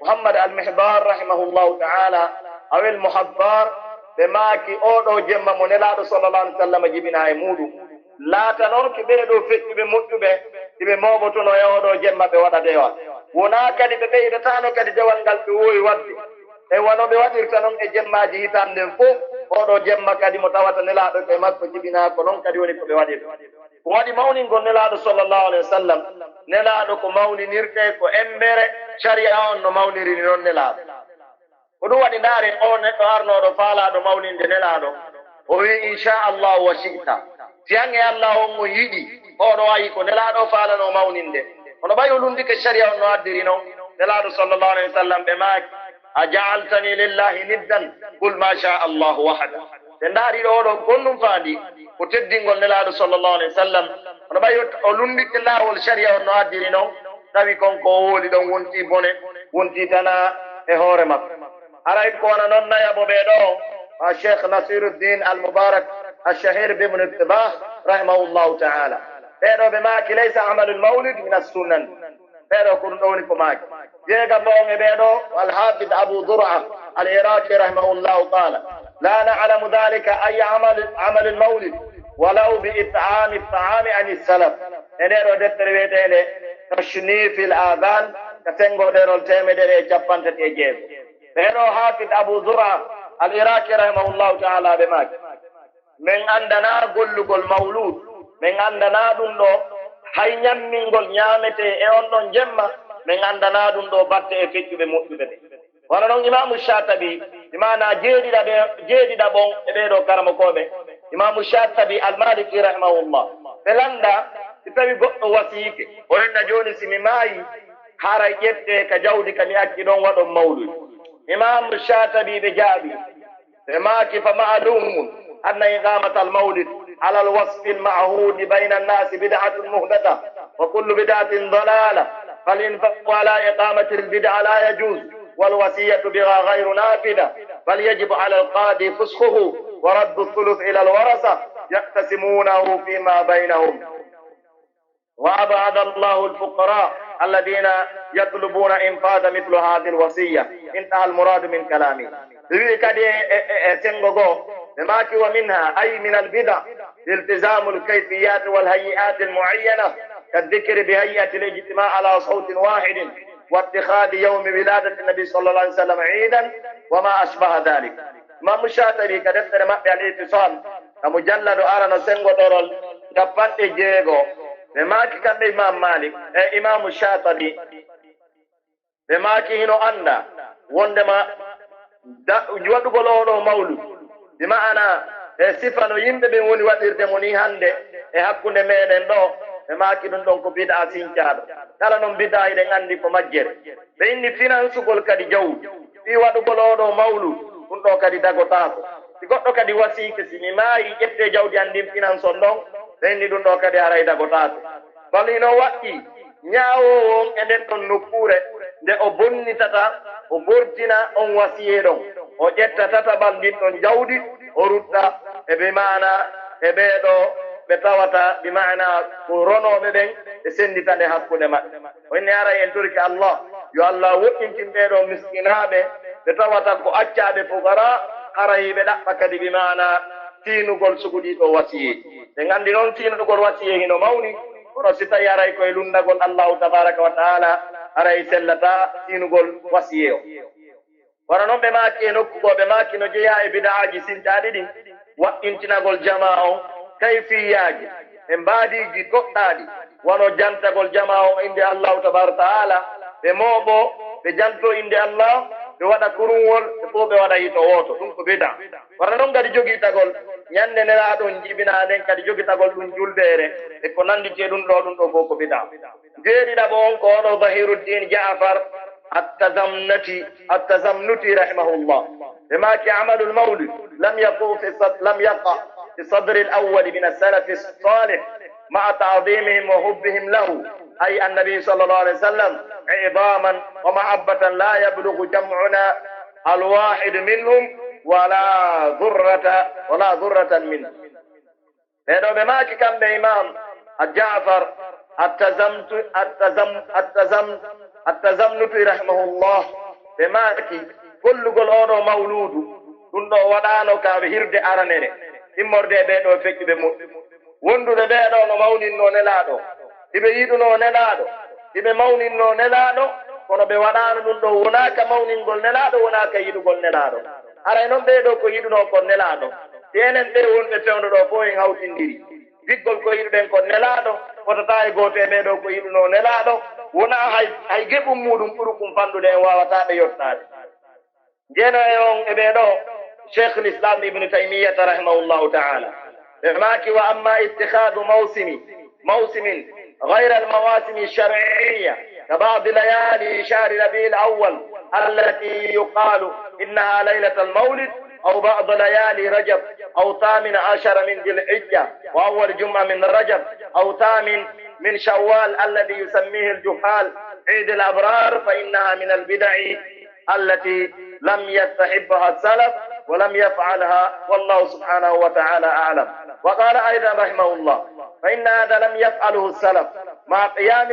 Muhammad Al Mihdaar, rahimahullahu ta'ala, awil Muhaddaar, ɓe maaki oo ɗoo jemma mo Nelaaɗo sallallahu alayhi wa sallam jibinaa e muuɗum, laatanoki ɓee ɗoo feƴƴuɓe moƴƴuɓe, hiɓe mooɓotonoo e oo ɗoo jemma ɓe waɗa dewal. Wonaa kadi ɓe ɓeydataano kadi dewal ngal ɓe woowi waɗde, e wano ɓe waɗirta non e jemmaaji hitaande nden fow, oo ɗoo jemma kadi mo tawata Nelaaɗo ko e makko jibinaa, ko non kadi woni ko ɓe waɗirta. Ko waɗi mawningol Nelaaɗo sallallahu alayhi wa sallam, Nelaaɗo ko mawninirtee ko embere, sariya on no mawniriri non Nelaaɗo. Ko ɗum waɗi, ndaaren oo neɗɗo arnooɗo faalaaɗo mawninde Nelaaɗo, o wi'i, "Inchaa Allaahu wa shi'ta." Si an e Allaahu on on yiɗi, oo ɗoo ayi ko Nelaaɗo faalanoo mawninde. Kono ɓay o lunndike sariya on no addiri non, Nelaaɗo sallallahu alayhi wa sallam ɓe maaki, "A ja'altanii lillaahi niddan? Qul maa shaa Allaahu wahda." Ɓe ndaari ɗo oo ɗoo ko honɗum faandi, ko teddingol Nelaaɗo sallallahu alayhi wa sallam. Kono ɓay o, o lunndike laawol sariya on no addiri non, tawi kon ko o wowli ɗon wontii bone, wontii tanaa e hoore makko. Haray ko wano non nayaɓo ɓee ɗoo, a Cheikh Nasiruddin Al-Mubarak Ash-Shahir bi Ibn Ittibah, rahimahullahu ta'ala. Ɓee ɗoo ɓe maaki, "Laysa amalul mawlid min as-sunan." Ɓee ɗoo ko ɗum ɗoo woni ko maaki. Jeegaɓo on e ɓee ɗoo, Al-Hafiz Abu Zur'a Al-Iraqi, rahimahullahu ta'ala, "La na'lamu dhalika ay amal, amalul mawlid, walaw bi it'ami at-ta'ami anis salaf." E ndee ɗoo deftere wi'eteende Tashnifil Adhan, ka senngo ɗerol teemedere e cappanɗe tati e jeego. Ɓee ɗoo Hafiz Abu Zur'a Al-Iraqi rahimahullahu ta'ala ɓe maaki, "Men anndanaa gollugol mawluud, men anndanaa ɗum ɗoo, hay ñammingol ñaametee e on ɗon jemma, men anndanaa ɗum ɗoo batte e feƴƴuɓe moƴƴuɓe ɓen." Wano non Imaamu Shaatabi, bi maanaa jeeɗiɗaɓe, jeeɗiɗaɓo on e ɓee ɗoo karamokooɓe, Imaamu Shaatabi Al-Maliki rahimahullah, ɓe lannda Si tawi goɗɗo wasiike, o inna jooni si mi maayi, haray ƴettee ka jawdi ka mi acci ɗon waɗon mawludi. Imaamu Shaatabi ɓe jaabi, ɓe maaki, فمعلوم أن إقامة المولد على الوصف المعهود بين الناس بدعة محدثة وكل بدعة ضلالة، فالإنفاق على إقامة البدعة لا يجوز، والوصية بها غير نافذة، بل يجب على القاضي فسخه ورد الثلث إلى الورثة يقتسمونه فيما بينهم. وأبعد الله الفقراء الذين يطلبون إنفاذ مثل هذه الوصية. انتهى المراد من كلامه. Ɓe wi'i kadi e, e, e, e senngo goo, ɓe maaki, ومنها، أي من البدع، التزام الكيفيات والهيئات المعينة، كالذكر بهيئة الاجتماع على صوت واحد، واتخاذ يوم ولادة النبي صلى الله عليه وسلم عيدا، وما أشبه ذلك. Imaamu Shaatabi ka deftere maɓɓe Al-I'tisaam, ka mujalladu arano, senngo ɗerol cappanɗe jeego, ɓe maaki kamɓe Imaam Maalik e Imaamu Shaatabi, ɓe maaki hino anndaa wonndema da-, waɗugol oo ɗoo mawlud, bi ma'ana e sifa no yimɓe ɓen woni waɗirde mo nii hannde e hakkunde meɗen ɗoo, ɓe maaki ɗun ɗon ko bid'a sincaaɗo. Kala non bid'a hiɗen anndi ko majjere. Ɓe inni finansugol kadi jawdi, fii waɗugol oo ɗoo mawlud, ɗun ɗoo kadi dagotaako. Si goɗɗo kadi wasiike, si mi maayi, ƴettee jawdi an ndin finanson ɗon, ɓe inni ɗun ɗoo kadi haray dagotaako. Bal hino waɗɗii ñaawoowo on e nden ɗon nokkuure nde o bonnitata, o bortina on wasiyee ɗon, o ƴetta tataɓal ndin ɗon jawdi, o rutta e bi maana e ɓee ɗoo ɓe tawata bi maana ko ronooɓe ɓen, ɓe senndita nde hakkunde maɓɓe. O inni haray en torike Allah, yo Allah woɗɗintin ɓee ɗoo miskinaaɓe, ɓe tawata ko accaaɓe fuqaraa, haray ɓe ɗaɓɓa kadi bi maana tiinugol suguɗii ɗoo wasiyeeji. En anndi non tiinugol wasiyee hino mawni, kono si tawi haray ko e lunndagol Allahu tabaaraka wa ta'aala, haray sellataa tiinugol wasiyee on. Wano non ɓe maaki e nokku goo, ɓe maaki no jeyaa e bid'aaji sincaaɗi ɗin, waɗɗintinagol jamaa on kayfiyyaaji e mbaadiiji toɗɗaaɗi, wano jantagol jamaa on innde Allahu tabaaraka wa ta'aala, ɓe mooɓoo, ɓe jantoo innde Allah, ɓe waɗa kuruwol, ɓe fow ɓe waɗa hito wooto, ɗun ko bid'a. Wano non kadi jogitagol ñannde Nelaaɗo on jibinaa nden, kadi jogitagol ɗun juldeere e ko nannditi e ɗun ɗoo, ɗun ɗoo fow ko bid'a. Jeeɗiɗaɓo on ko ono Zahiruddiin Ja'far At-Tazamnati, At-Tazamnuti rahimahullah. Ɓe maaki, عمل المولد لم يقع في الصد-، لم يقع في الصدر الأول من السلف الصالح مع تعظيمهم وحبهم له، أي النبي صلى الله عليه وسلم، عظاما ومحبة لا يبلغ جمعنا الواحد منهم ولا ذرة، ولا ذرة منه. Ɓee ɗoo ɓe maaki kamɓe Imaam Ja'far At-Tazamtu-, At-Tazam-, At-Tazam-, At-Tazamnuti rahimahullah, ɓe maaki gollugol oo ɗoo mawluudu, ɗun ɗoo waɗaano ka hirde aranere, immorde e ɓee ɗoo feƴƴuɓe moƴƴuɓe. Wonduɓe ɓee ɗoo no mawninnoo Nelaaɗo, hiɓe yiɗunoo Nelaaɗo, hiɓe mawninnoo Nelaaɗo, kono ɓe waɗaano ɗun ɗoo wonaa ka mawningol Nelaaɗo, wonaa ka yiɗugol Nelaaɗo. Haray non ɓee ɗoo ko yiɗunoo kon Nelaaɗo. Si enen ɓee wonɓe fewndo ɗoo fow en hawtindiri, giggol ko yiɗuɗen kon Nelaaɗo, fotataa e gooto e ɓee ɗoo ko yiɗunoo Nelaaɗo, wonaa hay, hay geɓun muuɗun ɓurukun fanɗude en waawataa ɓe yottaade. Jeenayo on e ɓee ɗoo, Sheikhul Islam Ibn Taymiyyah rahimahullahu ta'ala, ɓe maaki, وأما اتخاذ موسم، موسم غير المواسم الشرعية كبعض ليالي شهر ربيع الأول التي يقال إنها ليلة المولد، أو بعض ليالي رجب، أو ثامن عشر من ذي الحجة، وأول جمعة من رجب، أو ثامن من شوال الذي يسميه الجهال عيد الأبرار، فإنها من البدع التي لم يستحبها السلف ولم يفعلها، والله سبحانه وتعالى أعلم. وقال أيضا رحمه الله، فإن هذا لم يفعله السلف مع قيام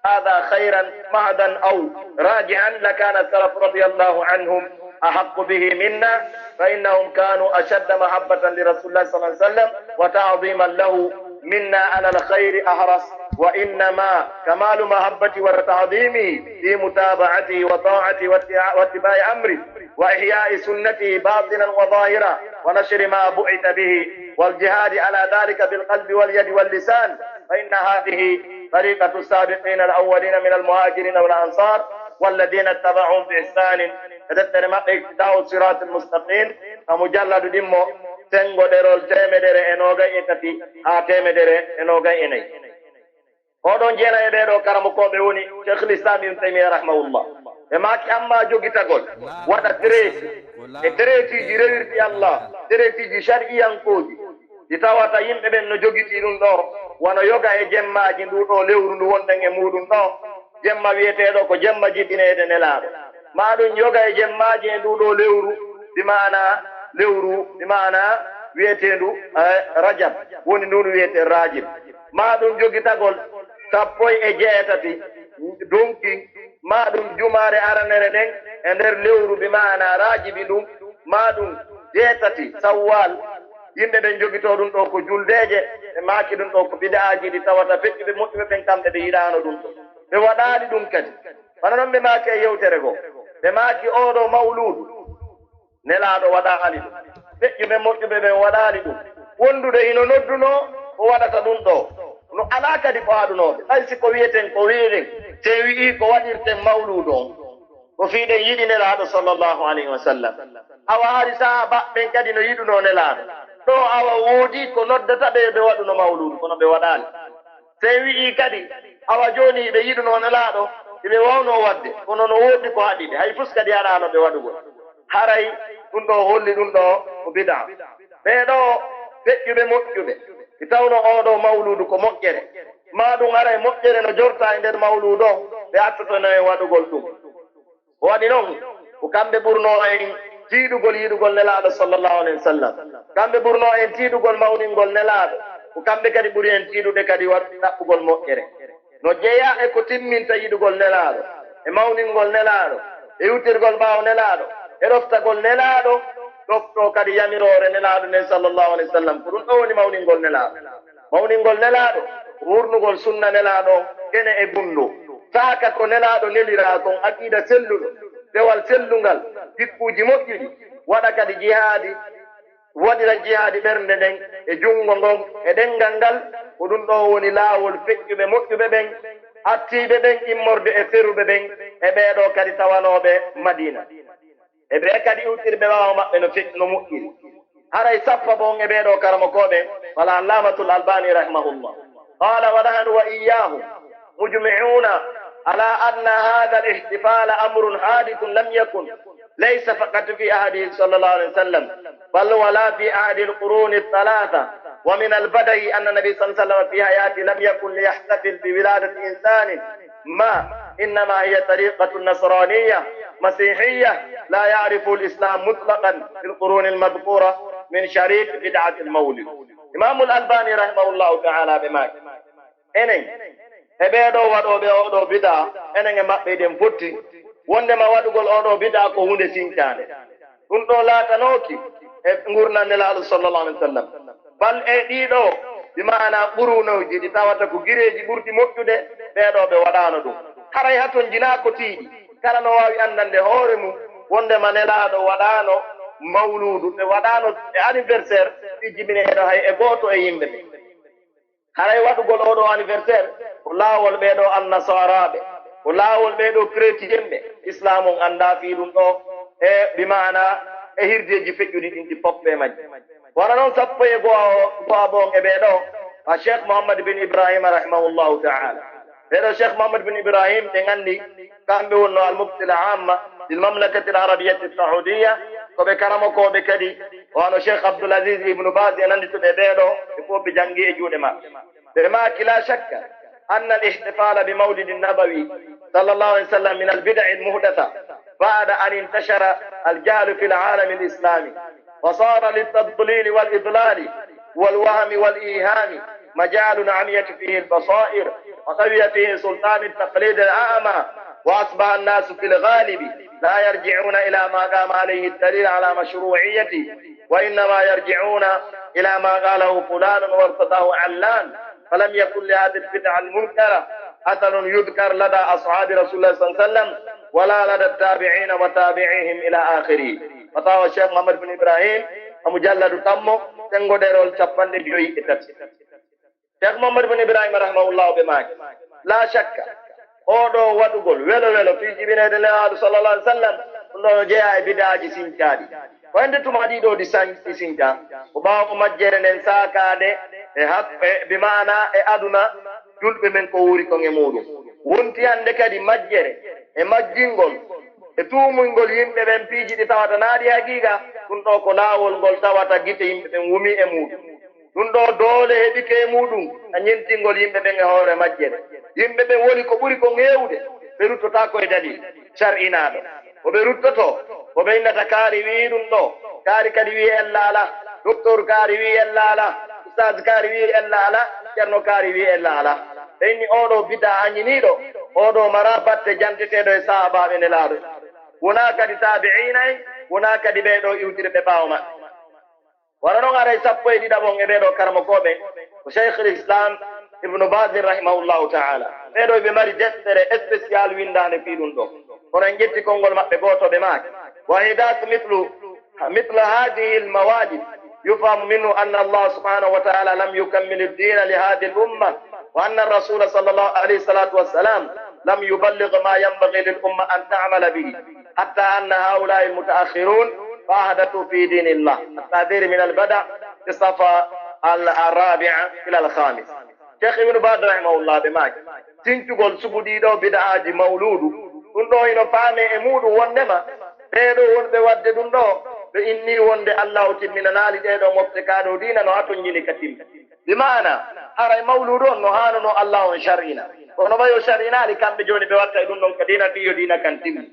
هذا خيرا محضا أو راجحا لكان السلف رضي الله عنهم أحق به منا، فإنهم كانوا أشد محبة لرسول الله صلى الله عليه وسلم وتعظيما له منا على الخير أحرص، وإنما كمال محبته وتعظيمه في متابعته وطاعته واتباع، واتباع أمره وإحياء سنته باطنا وظاهرا ونشر ما بعث به والجهاد على ذلك بالقلب واليد واللسان، فإن هذه طريقة السابقين الأولين من المهاجرين والأنصار والذين اتبعوهم بإحسان. E deftere maɓɓe Iqtidaa'u Siraatil Mustaqiim, ka mujalladu ɗimmo, senngo ɗerol teemedere e noogay e tati haa teemedere e noogay e nayi. Oo ɗon jeenayo e ɓee ɗoo karamokooɓe woni Sheikhul Islam Ibn Taymiyyah rahimahullah. Ɓe maaki, amma jogitagol, waɗa traité e traitéeji rewirɗi Allah, traitéeji shar'iyankooji, ɗi tawata yimɓe ɓen no jogitii ɗum ɗoo, wano yoga e jemmaaji nduu ɗoo lewru ndu wonɗen e muuɗum ɗoo, jemma wi'eteeɗo ko jemma jibineede Nelaaɗo, maa ɗum yoga e jemmaaji e nduu ɗoo lewru, bi maanaa lewru, bi maanaa wi'eteendu, eh, Rajab, woni nduundu wi'etee Raajib, maa ɗum jogitagol sappo e jeetati dunki, maa ɗum jumaare aranere nden e nder lewru, bi maanaa Raajibi ndun, maa ɗum jeetati Sawwal, yimɓe ɓen jogitoo ɗum ɗoo ko juldeeje, ɓe maaki ɗum ɗoo ko bid'aaji ɗi tawata feƴƴuɓe moƴƴuɓe ɓen kamɓe ɓe yiɗaano ɗum ɗoo. Ɓe waɗaali ɗum kadi. Wano non ɓe maaki e yewtere goo. Ɓe maaki oo ɗoo mawluudu, Nelaaɗo waɗaali ɗum. Feƴƴuɓe moƴƴuɓe ɓen waɗaali ɗum. Wondude hino noddunoo o waɗata ɗum ɗoo. No alaa kadi ko haɗunoo ɓe. Hay si ko wi'eten ko wi'en, si en wi'ii ko waɗirten mawluudu on, ko fii ɗen yiɗi Nelaaɗo sallallahu alayhi wa sallam. Awa hari sahaabaaɓe ɓen kadi no yiɗunoo Nelaaɗo. Ɗoo awa woodii ko noddata ɓe yo ɓe waɗu no mawluudu, kono ɓe waɗaali. Si en wi'ii kadi, awa jooni hiɓe yiɗunoo Nelaaɗo, hiɓe waawnoo waɗde, kono no woodni ko haɗi ɓe, hay fus kadi haɗaano ɓe waɗugol. Haray ɗum ɗoo holli ɗum ɗoo ko bid'a. Ɓee ɗoo feƴƴuɓe moƴƴuɓe, si tawno oo ɗoo mawluudu ko moƴƴere, maa ɗum haray moƴƴere no jortaa e nder mawluudu on, ɓe attotono en waɗugol ɗum. Ko waɗi non, ko kamɓe ɓurnoo en tiiɗugol yiɗugol Nelaaɗo sallallahu alayhi wa sallam. Kamɓe ɓurnoo en tiiɗugol mawningol Nelaaɗo. Ko kamɓe kadi ɓuri en tiiɗude kadi waɗ-, ɗaɓɓugol moƴƴere. No jeyaa e ko timminta yiɗugol Nelaaɗo, e mawningol Nelaaɗo, e iwtirgol ɓaawo Nelaaɗo, e ɗoftagol Nelaaɗo, ɗoftoo kadi yamiroore Nelaaɗo nden sallallahu alayhi wa sallam. Ko ɗum ɗoo woni mawningol Nelaaɗo. Mawningol Nelaaɗo, ko wuurnugol sunna Nelaaɗo on kene e gunndoo. Saaka ko Nelaaɗo neliraa kon, aqiida selluɗo, dewal sellungal, jikkuuji moƴƴuɗi, waɗa kadi jihaadi, waɗira jihaadi ɓernde nden e junngo ngon e ɗemngal ngal, ko ɗum ɗoo woni laawol feƴƴuɓe moƴƴuɓe ɓen, artiiɓe ɓen immorde e feruɓe ɓen, e ɓee ɗoo kadi tawanooɓe Madiina. E ɓee kadi iwtirɓe ɓaawo maɓɓe no fe-, no moƴƴiri. Haray sappo bon e ɓee ɗoo karamokooɓe, wal Allaamatul Albaani rahimahullah. Qaala, wa nahnu wa iyyaahum mujmi'uuna alaa anna haadhal ihtifaala amrun haadithun lam yakun, laysa faqat fii ahdihi sallallahu alayhi wa sallam, bal wa laa fii ahdil quruuni thalaatha, wa minal badahi anna nabiyya sallallahu alayhi wa sallam fii hayaatihi lam yakun liyahtafil bi wilaadati insaanin maa, innamaa hiya tariiqatun nasraaniyya masiihiyya laa ya'rifuhul islaamu mutlaqan fil quruunil madkuura min shariik bid'atil mawlid. Imaamul Albaani rahimahullahu ta'aalaa ɓe maaki, enen, e ɓee ɗoo waɗooɓe oo ɗoo bid'a, enen e maɓɓe eɗen fotti, wonndema waɗugol oo ɗoo bid'a ko huunde sincaande. Ɗum ɗoo laatanooki e ngurndan Nelaaɗo sallallahu alayhi wa sallam. Bal e ɗii ɗoo, bi maanaa quruunuuji ɗi tawata ko gireeji ɓurɗi moƴƴude, ɓee ɗoo ɓe waɗaano ɗum. Haray haton jinaa ko tiiɗi, kala no waawi anndande hoore mum, wonndema Nelaaɗo waɗaano mawluudu, ɓe waɗaano e anniversaire, fii jibineede hay e gooto e yimɓe ɓen. Haray waɗugol oo ɗoo anniversaire ko laawol ɓee ɗoo annasaaraaɓe, ko laawol ɓee ɗoo chrétien ɓe. Islaam on anndaa fii ɗum ɗoo, e bi maanaa e hirdeeji feƴƴuɗi ɗin ɗi fof ɓe majji. Wona non sappo e go'o, go'o bon e ɓee ɗoo, a Cheikh Muhammad bin Ibrahim rahimahullahu ta'ala. Ɓee ɗoo Cheikh Muhammad bin Ibrahim, ɓe nganndi kamɓe wonnoo al-mufti al-aamma lil mamlakati al-arabiyyati as-saudiyya, ko ɓe karamokooɓe kadi, wano Cheikh Abdul Aziz ibn Baz e nanndi to ɓe ɓee ɗoo, ɓe fof ɓe janngi e juuɗe maɓɓe. Ɓe maaki, laa shakka anna al-ihtifaala bi mawlidi nabawi sallallahu alayhi wa sallam min al-bida'i al-muhdatha ba'da an intashara al-jahlu fil aalami al-islami wa saara lit-tadlili wal-idlali wal-wahmi wal-ihami majaalun amiyat fihi al-basair wa qawiya fihi sultaan at-taqlid al-a'ma wa asbaha an-nasu fil ghalibi la yarji'una ila ma qama alayhi ad-dalil ala mashru'iyyati wa innama yarji'una ila ma qalahu fulanun wartadahu allan. فلم يكن لهذه البدعة المنكرة أثر يذكر لدى أصحاب رسول الله صلى الله عليه وسلم ولا لدى التابعين وتابعيهم إلى آخره. Fataawa Cheikh Muhammad bin Ibrahim, a mujalladu tammo, senngo ɗerol cappanɗe jowi e tati. Cheikh Muhammad bin Ibrahim rahimahullahu ɓe maaki, laa shakka, oo ɗoo waɗugol welo welo fii jibineede Nelaaɗo sallallahu alayhi wa sallam, ɗum ɗoo no jeyaa e bid'aaji sincaaɗi. Ko hende tuma ɗii ɗoo ɗi san-, ɗi sinca? Ko ɓaawo majjere nden saakaade e hak-, e, bi maanaa e aduna, julɓe ɓen ko wuuri kon e muuɗum. Wonti hannde kadi majjere e majjingol e tuumuyngol yimɓe ɓen piiji ɗi tawata naa ɗi haqiiqa, ɗum ɗoo ko laawol ngol tawata gite yimɓe ɓen wumii e muuɗum. Ɗum ɗoo doole heɓike e muuɗum ka ñentingol yimɓe ɓen e hoore majjere. Yimɓe ɓen woni ko ɓuri kon heewude, ɓe ruttotaako e dalil shar'inaaɗo. Ko ɓe ruttotoo, ko ɓe innata kaari wi'i ɗum ɗoo, kaari kadi wi'i ella alaa, doktor kaari wi'i ella alaa, ustaas kaari wi'i ella alaa, ceerno kaari wi'i ella alaa. Ɓe inni oo ɗoo bid'a añiniiɗo, oo ɗoo maraa batte janteteeɗo e sahaabaaɓe Nelaaɗo. Wonaa kadi taabi'iina en, wonaa kadi ɓee ɗoo iwtirɓe ɓaawo maɓɓe. Wano non haray sappo e ɗiɗaɓo on e ɓee ɗoo karamokooɓe, ko Shaykhul Islam Ibnu Baz rahimahullahu ta'ala. Ɓee ɗoo ɓe mari deftere spécial winndaande fii ɗum ɗoo. Kono en ƴetti konngol maɓɓe gooto, ɓe maaki: وإحداث مثل، مثل هذه الموالد يفهم منه أن الله سبحانه وتعالى لم يكمل الدين لهذه الأمة، وأن الرسول صلى الله عليه الصلاة والسلام لم يبلغ ما ينبغي للأمة أن تعمل به، حتى أن هؤلاء المتأخرون فأحدثوا في دين الله. التحذير من البدع، في الصفحة ال-، الرابعة إلى الخامس. Cheikh Ibnu Baz rahimahullah ɓe maaki, sincugol suɓo ɗii ɗoo bid'aaji mawluudu, ɗum ɗoo hino faamee e muuɗum wonndema ɓee ɗoo wonɓe waɗde ɗum ɗoo, ɓe innii wonde Allaahu timminanaali ɗee ɗoo mofte kaa ɗoo diina no hatonjini ka timmi. Bi maana, haray mawluudu on no haanunoo Allaahu on shar'ina. Kono ɓay o shar'inaali, kamɓe jooni ɓe watta e ɗum ɗon ka diina, fii yo diina kan timmi.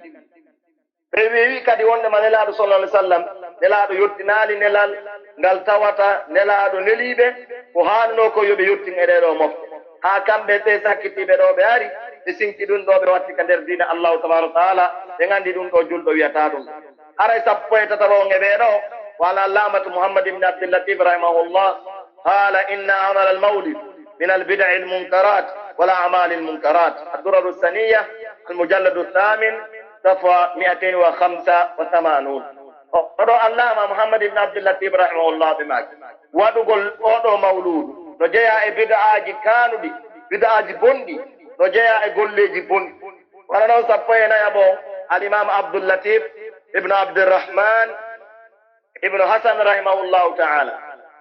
Ɓe wi'i kadi wonndema Nelaaɗo sallallahu alaihi wasallam, Nelaaɗo yottinaali nelal ngal tawata Nelaaɗo nelii ɓe, ko haanunoo kon yo ɓe yottin e ɗee ɗoo mofte. Haa kamɓe ɓe sakkitiiɓe ɗoo ɓe ari, ɓe sinki ɗum ɗoo ɓe watti ka nder diina Allaahu tabaaraka wa ta'aala, ɓe nganndi ɗum ɗoo julɗo wi'ataa ɗum. Haray sappo e tataɓo on e ɓee ɗoo, wa al-allaamatu Muhammad ibn Abdul Latiif rahimahullah, قال: إن عمل المولد من البدع المنكرات والأعمال المنكرات. الدرر السنية، المجلد الثامن، صفحة مائتين وخمسة وثمانون. O, oɗo Allaama Muhammad ibn Abdul Latiif rahimahullah ɓe maaki, waɗugol oo ɗoo mawluudu no jeyaa e bid'aaji kaanuɗi, bid'aaji bonɗi, no jeyaa e golleeji bonɗi. Wano non sappo e nayaɓo, Al-Imaam Abdul Latiif ibn Abdurrahmaan Ibnu Hasan rahimahullahu ta'ala,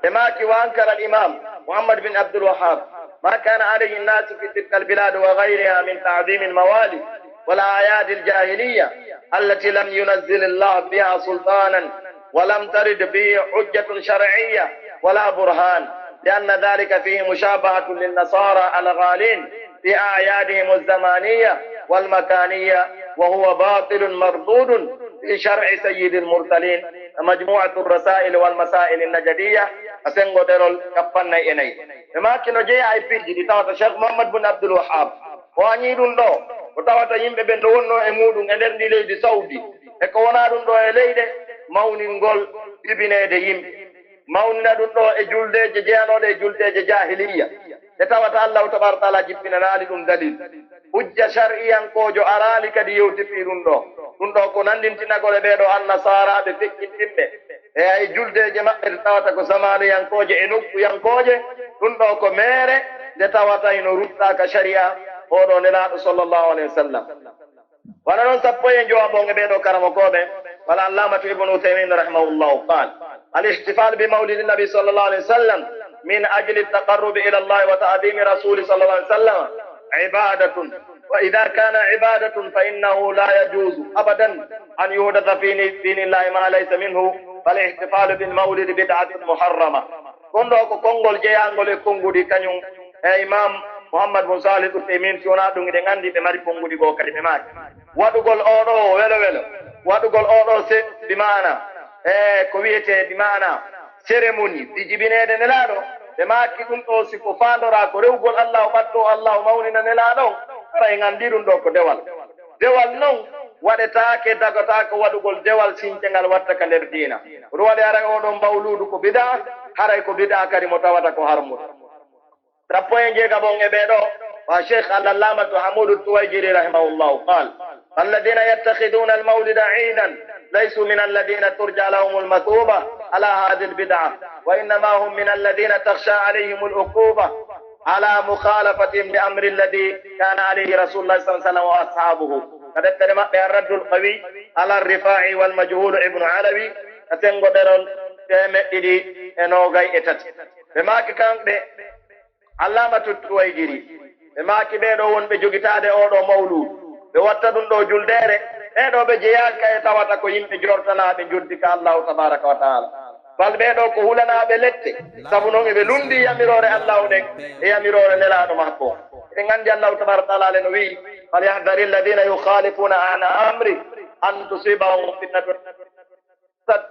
ɓe maaki: وأنكر الإمام محمد بن عبد الوهاب ما كان عليه الناس في تلك البلاد وغيرها من تعظيم الموالد والأعياد الجاهلية التي لم ينزل الله بها سلطانا ولم ترد به حجة شرعية ولا برهان، لأن ذلك فيه مشابهة للنصارى الغالين في أعيادهم الزمانية والمكانية، وهو باطل مردود في شرع سيد المرسلين. Majmu'atu Rasaa'il wal Masaa'il Najadiyya, a senngo ɗerol cappanɗe nayi e nayi. Ɓe maaki no jeyaa e piiji ɗi tawata Cheikh Muhammad bun Abdul Wahhab, o añii ɗum ɗoo, ko tawata yimɓe ɓen no wonnoo e muuɗum e nder ndii leydi Sawdi, e ko wonaa ɗum ɗoo e leyɗe, mawningol jibineede yimɓe, mawnina ɗum ɗoo e juldeeje jeyanooɗe e juldeeje jaahiliyya, ɗe tawata Allahu tabaaraka wa ta'aala jippinanaali ɗum dalil. Hujja shar'iyankoojo araali kadi yewti fii ɗum ɗoo. Ɗum ɗoo ko nanndintinagol e ɓee ɗoo annasaaraaɓe feƴƴintinɓe e ay juldeeje maɓɓe ɗe tawata ko zamaanuyankooje e nokkuyankooje. Ɗum ɗoo ko meere nde tawata hino ruttaa ka shari'a oo ɗoo Nelaaɗo sallallahu alayhi wa sallam. Wano non sappo e jowaɓo on e ɓee ɗoo karamokooɓe, wal Allaamatu Ibnu Uthaymin rahimahullahu qaal: الاحتفال بمولد النبي صلى الله عليه وسلم من أجل التقرب إلى الله وتعظيم رسوله صلى الله عليه وسلم عبادة، وإذا كان عبادة فإنه لا يجوز أبدا أن يحدث في دين الله ما ليس منه، فالاحتفال بالمولد بدعة محرمة. Kon ɗoo ko konngol jeyaangol e konnguɗi kañum e Imaam Muhammad bun Saalih Uthaymin, si wonaa ɗum, hiɗen anndi ɓe mari konnguɗi goo kadi ɓe maaki. Waɗugol oo ɗoo welo welo, waɗugol oo ɗoo se-, bi maana, e ko wi'etee bi maana cérémonie, fii jibineede Nelaaɗo, ɓe maaki ɗum ɗoo si ko faandoraa ko rewugol Allaahu, ɓattoo Allaahu, mawnina Nelaaɗo on, hara en anndi ɗum ɗoo ko dewal. Dewal non waɗetaake, dagotaako waɗugol dewal since ngal watta ka nder diina. Ko ɗum waɗi haray oo ɗoo mawluudu ko bid'a, haray ko bid'a kadi mo tawata ko harmuɗo. Sappo e jeegaɓo on e ɓee ɗoo, wa Cheikh Al-Allamatu Hamudu Tuwayjiri rahimahullahu qaal: الذين يتخذون المولد عيدا ليسوا من الذين ترجى لهم المثوبة على هذه البدعة، وإنما هم من الذين تخشى عليهم العقوبة على مخالفتهم لأمر الذي كان عليه رسول الله صلى الله عليه وسلم وأصحابه. Ka deftere maɓɓe Ar-Raddul Qawi ala Rifaa'i wal Majhuul Ibnu Alawi, ka senngo ɗerol teemeɗɗe ɗiɗi e noogay e tati. Ɓe maaki kamɓe Allaamatu Tuwayjiri, Ɓe maaki ɓee ɗoo wonɓe jogitaade oo ɗoo mawluudu, ɓe watta ɗun ɗoo juldeere, ɓee ɗoo ɓe jeyaaka e tawata ko yimɓe jortanaaɓe njoddi ka Allaahu tabaaraka wa ta'aala. Bal ɓee ɗoo ko hulanaaɓe lette, sabu non eɓe lunndii yamiroore Allaahu nden e yamiroore Nelaaɗo makko. Eɗen anndi Allaahu tabaaraka wa ta'aala no wi'i, "فليحذر الذين يخالفون عن أمره أن تصيبهم فتنة."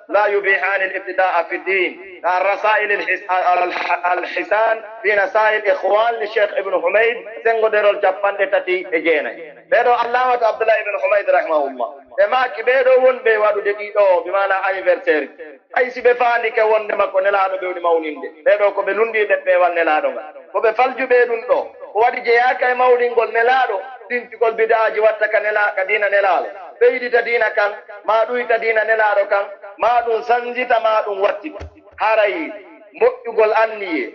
لا يبيحان الابتداء في الدين. الرسائل الحس-، الح-، الحسان في نصائح الإخوان للشيخ ابن حميد, senngoderol cappanɗe tati e jeenay. Ɓee ɗoo Allaamatu Abdullahi ibn Humayd rahimahullah, ɓe maaki ɓee ɗoo wonɓe waɗude ɗii ɗoo, bi maana anniversaire, hay si ɓe faandike wonndema ko Nelaaɗo ɓe woni mawninde, ɓee ɗoo ko ɓe lunndiiɓe peewal Nelaaɗo ngal. Ko ɓe faljuɓe e ɗun ɗoo. Ko waɗi jeyaaka e mawlingol Nelaaɗo, sincugol bid'aaji watta ka Nela-, ka diina Nelaaɗo, ɓeydita diina kan, maa ɗuyta diina Nelaaɗo kan, maa ɗun sanjita, maa ɗun wattita. Haray moƴƴugol anniyee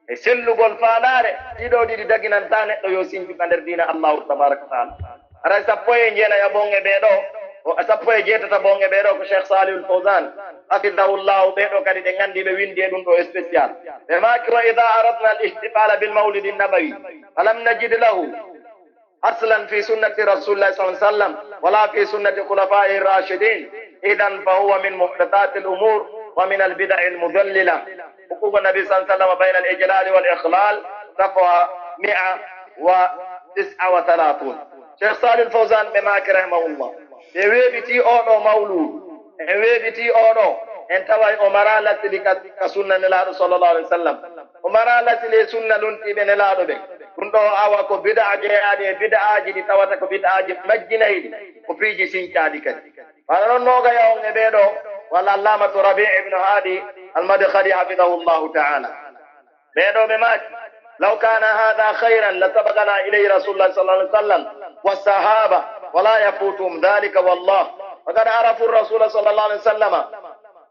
e sellugol faandaare, ɗii ɗoo ɗiɗi daginantaa neɗɗo yo sinju ka nder diina Allaahu tabaaraka wa ta'aala. Haray sappo e jeenay bon e ɓee ɗoo, o sappo e jeetati bon e ɓee ɗoo ko Cheikh Salihul Fawzan, hafidahullahu, ɓee ɗoo kadi ɗen anndi ɓe winndi e ɗun ɗoo spécial. Ɓe maaki, "وإذا أردنا الاحتفال بالمولد النبوي فلم نجد له أصلا في سنة رسول الله صلى الله عليه وسلم ولا في سنة خلفائه الراشدين، إذن فهو من محدثات الأمور ومن البدع المضللة." حقوق النبي صلى الله عليه وسلم بين الإجلال والإخلال، صفحة مائة وتسعة وثلاثون. Cheikh Salih Fawzan ɓe maaki rahimahullah, ɓe weeɓitii oo ɗoo mawluudu, en weeɓitii oo ɗoo, en taway o maraa lasili ka, ka sunna Nelaaɗo sallallahu alaihi wasallam. O maraa lasili e sunna lontiiɓe Nelaaɗo ɓen. Ɗun ɗoo awa ko bid'a jeyaaɗi e bid'aaji ɗi tawata ko bid'aaji majjinayɗi, ko piiji sincaaɗi kadi. Wano non noogaya on e ɓee ɗoo, wal Allaamatu Rabi' ibn Haadi al-Madkhali hafidahullahu ta'ala. Ɓee ɗoo ɓe maaki, "لو كان هذا خيرا لسبقنا إليه رسول الله صلى الله عليه وسلم والصحابة ولا يفوتهم ذلك والله، فقد عرفوا الرسول صلى الله عليه وسلم،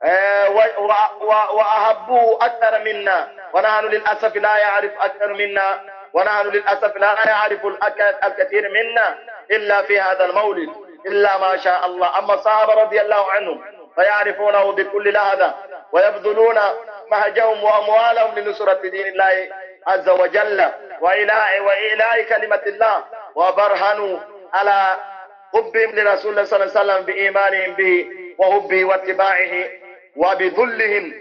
آه، و-، و-، و-، وأحبوه أكثر منا، ونحن للأسف لا يعرف أكثر منا، ونحن للأسف لا يعرف الأك-، الكثير منا إلا في هذا المولد، إلا ما شاء الله. أما الصحابة رضي الله عنهم فيعرفونه بكل لحظة، ويبذلون مهجهم وأموالهم لنصرة دين الله عز وجل، وإعلاء، وإعلاء كلمة الله، وبرهنوا على حبهم لرسول الله صلى الله عليه وسلم بإيمانهم به وحبه واتباعه، وبذلهم،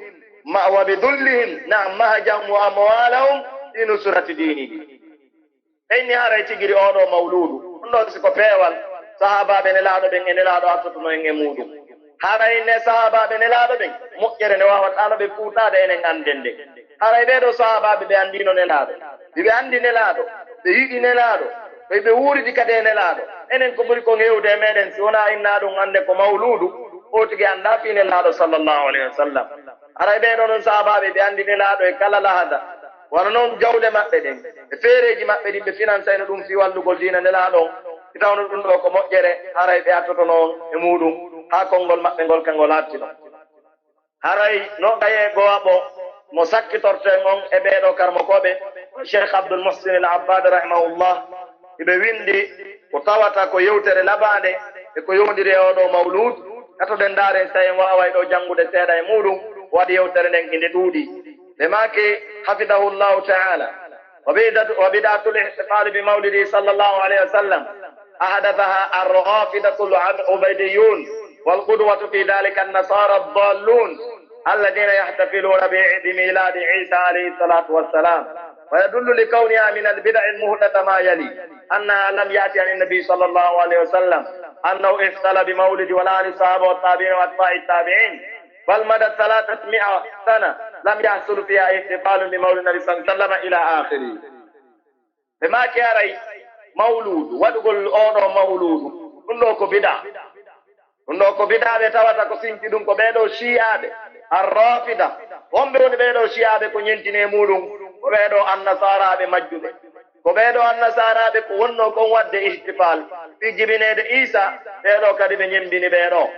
ما-، وبذلهم، نعم، مهجهم وأموالهم لنصرة دينه." Ɓen ni haray tigiri oo ɗoo mawluudu, ɗun ɗoo si ko peewal sahaabaaɓe Nelaaɗo ɓen e Nelaaɗo attotono en e muuɗun. Haray ne sahaabaaɓe Nelaaɗo ɓen, moƴƴere nde waawataano ɓe fuutaade enen annden nde. Haray ɓee ɗoo sahaabaaɓe ɓe anndiino Nelaaɗo, hiɓe anndi Nelaaɗo, ɓe yiɗi Nelaaɗo, ɓe, ɓe wuuridi kadi e Nelaaɗo. Enen ko ɓuri kon heewude e meɗen, si wonaa innaa ɗun annde ko mawluudu, oo tigi anndaa fii Nelaaɗo sallallahu alayhi wa sallam. Haray ɓee ɗoo non sahaabaaɓe ɓe anndi Nelaaɗo e kala lahada. Wano non jawle maɓɓe ɗen e feereeji maɓɓe ɗin ɓe finansayno ɗun fii wallugol diina Nelaaɗo on, si tawno ɗun ɗoo ko moƴƴere, haray ɓe attotono on e muuɗun haa konngol maɓɓe ngol ka ngol hatti non. Haray no gayee gowaɓo mo sakkitorten on e ɓee ɗoo karamokooɓe, Cheikh Abdul Muhsin Al Abbad rahimahullah, hiɓe winndi ko tawata ko yewtere labaande e ko yowndiri e oo ɗoo mawluud. Katoɗen ndaaren si en waaway ɗoo janngude seeɗa e muuɗun, ko waɗi yewtere nden hinde ɗuuɗi. Ɓe maaki, hafidahullahu ta'ala, "وبدعة، وبدعة الاحتفال بمولده صلى الله عليه وسلم أحدثها الرافضة العبيديون، والقدوة في ذلك النصارى الضالون الذين يحتفلون ب-، بميلاد عيسى عليه الصلاة والسلام، ويدل لكونها من البدع المحدثة ما يلي: أنها لم يأت عن النبي صلى الله عليه وسلم أنه احتفل بمولد ولا عن الصحابة والتابعين وأتباع التابعين، بل مضت ثلاثمائة سنة لم يحصل فيها احتفال بمولد النبي صلى الله عليه وسلم" إلى آخره. Ɓe maaki haray mawluudu, waɗugol oo ɗoo mawluudu, ɗun ɗoo ko bid'a. Ɗun ɗoo ko bid'a ɓe tawata ko sinci ɗun ko ɓee ɗoo shi'aaɓe, ar-Rafida. Homɓe woni ɓee ɗoo shi'aaɓe ko ɲentini e muuɗun? Ko ɓee ɗoo annasaaraaɓe majjuɓe. Ko ɓee ɗoo annasaaraaɓe ko wonnoo kon waɗde ihtifal fii jibineede Iisa, ɓee ɗoo kadi ɓe ɲembini ɓee ɗoo.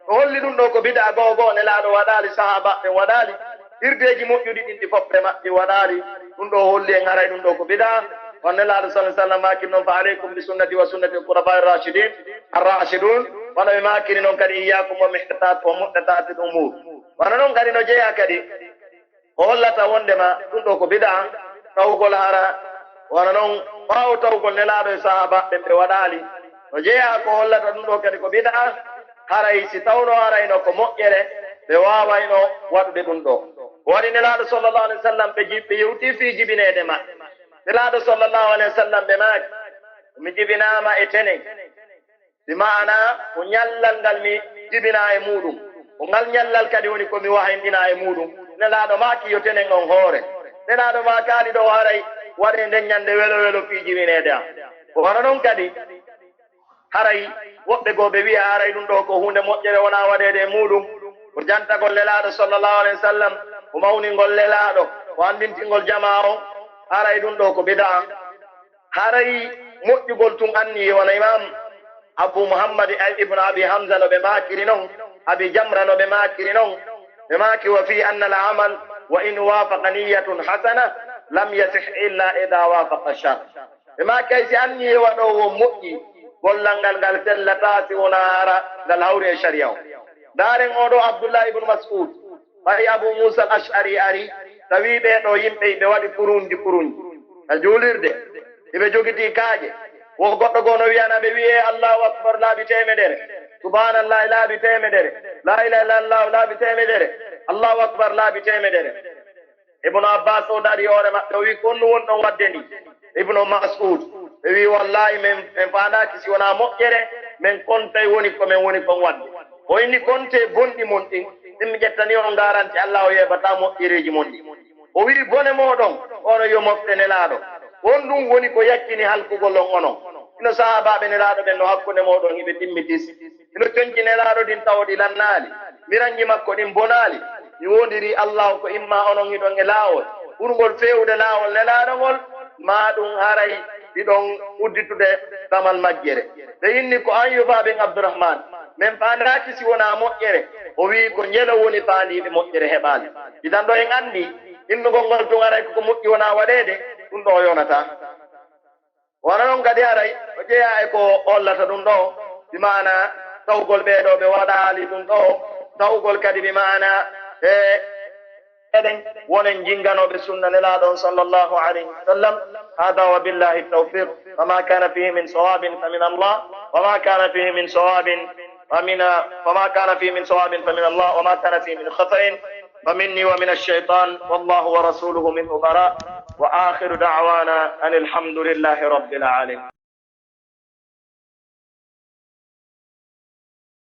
Ko holli ɗun ɗoo ko bid'a goo goo Nelaaɗo waɗaali, sahaabaaɓe ɓen waɗaali, hirdeeji moƴƴuɗi ɗin ɗi fof ɓe maɓɓi waɗaali. Ɗun ɗoo holli en haray ɗun ɗoo ko bid'a. Wano Nelaaɗo sallallahu alaihi wasallam maaki non, "فعليكم بسنتي وسنة الخلفاء الراشدين، الراشدون." Wano ɓe maakiri non kadi, "إياكم ومحدثات، ومحدثات الأمور." Wano non kadi no jeyaa kadi ko hollata wondema ɗun ɗoo ko bid'a, tawgol hara Wano non, ɓaawo tawgol Nelaaɗo e sahaabaaɓe ɓen ɓe waɗaali, no jeyaa ko hollata ɗun ɗoo kadi ko bid'a, haray si tawno arayno ko moƴƴere, ɓe waawayno waɗude ɗun ɗoo. Ko waɗi Nelaaɗo sallallahu alaihi wasallam ɓe ji-, ɓe yewtii fii jibineede maɓɓe. Nelaaɗo sallallahu alaihi wasallam ɓe maaki, "Mi jibinaama e tenen." Bi maana, ko ɲallal ngal mi jibinaa e muuɗum. Ko ngal ɲallal kadi woni ko mi wahyinɗinaa e muuɗum. Nelaaɗo maaki, "Yo tenen on hoore." Nelaaɗo maakaali ɗoo haray waɗee nden ɲande welo welo fii jibineede am. Ko wano non kadi, haray woɓɓe goo ɓe wi'a haray ɗun ɗoo ko huunde moƴƴere wonaa waɗeede e muuɗum. Ko jantagol Nelaaɗo sallallahu alaihi wasallam, ko mawningol Nelaaɗo, ko anndintingol jamaa on, haray ɗun ɗoo ko bid'a. Haray moƴƴugol tun anniye, wano Imam Abu Muhammad Ibn Abi Hamza no ɓe maakiri non, Abi Jamra no ɓe maakiri non, ɓe maaki, "Wa fi anna al-amal wa in wafaqa niyyatun hasana lam yasih illa idha wafaqa shar." Ɓe maaki, "Hay si anniye waɗoowo moƴƴi, gollal ngal ngal sellataa si wonaa hara ngal hawri e shari'a on." Ndaaren oo ɗoo Abdullah ibn Mas'ud, ɓay Abu Musa al-Ash'ari ari, tawi ɓee ɗoo yimɓe hiɓe waɗi kurunji kurunji ka juulirde, hiɓe jogitii kaaƴe. Wo goɗɗo goo no wi'ana ɓe, wi'ee, "Allahu akbar" laabi teemedere, "Subhanallahi" laabi teemedere, "La ilaha illallahu" laabi teemedere, "Allahu akbar" laabi teemedere. Ibnu Abbas o darii hoore maɓɓe, o wi'i, "Ko honɗun woni ɗon waɗde nii?" Ibnu Mas'ud, ɓe wi'i, "Wallahi, men, men faandaaki si wonaa moƴƴere, men kontay woni ko men woni kon waɗde." O inni, "Kontee bonɗi mon ɗin, ɗin mi ƴettanii on garanti Alla o yeebataa moƴƴereeji mon ɗin." O wi'i, "Bone mooɗon, onon yo mofte Nelaaɗo. Honɗun woni ko yaccini halkugol on onon? Hino sahaabaaɓe Nelaaɗo ɓen no hakkunde mooɗon hiɓe timmitis. Hino conci Nelaaɗo ɗin tawo ɗi lannaali, miranji makko ɗin bonaali. Mi woondirii Allahu ko imma onon hiɗon e laawol ɓurngol feewude laawol Nelaaɗo ngol, maa ɗun haray hiɗon udditude damal majjere." Ɓe inni, "Ko an yo baaben Abdurrahman, men faandaaki si wonaa moƴƴere." O wi'i, "Ko njelo woni faandiiɓe moƴƴere heɓaali." Idan ɗoo en anndi innugol ngol tun haray ko ko moƴƴi wonaa waɗeede, ɗun ɗoo yonataa. Wano non kadi haray, o jeyaa e ko hollata ɗun ɗoo, bi maana tawgol ɓee ɗoo ɓe waɗaali ɗun ɗoo, tawgol kadi bi maana e eɗen wonen jinganooɓe sunna Nelaaɗo on sallallahu alayhi wa sallam. هذا وبالله التوفيق، فما كان فيه من صواب فمن الله، وما كان فيه من صواب فمن، فما كان فيه من صواب فمن الله، وما كان فيه من خطأ فمني ومن الشيطان، والله ورسوله منه براء، وآخر دعوانا أن الحمد لله رب العالمين.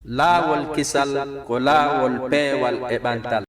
Laawol kisal ko laawol peewal e ɓantal.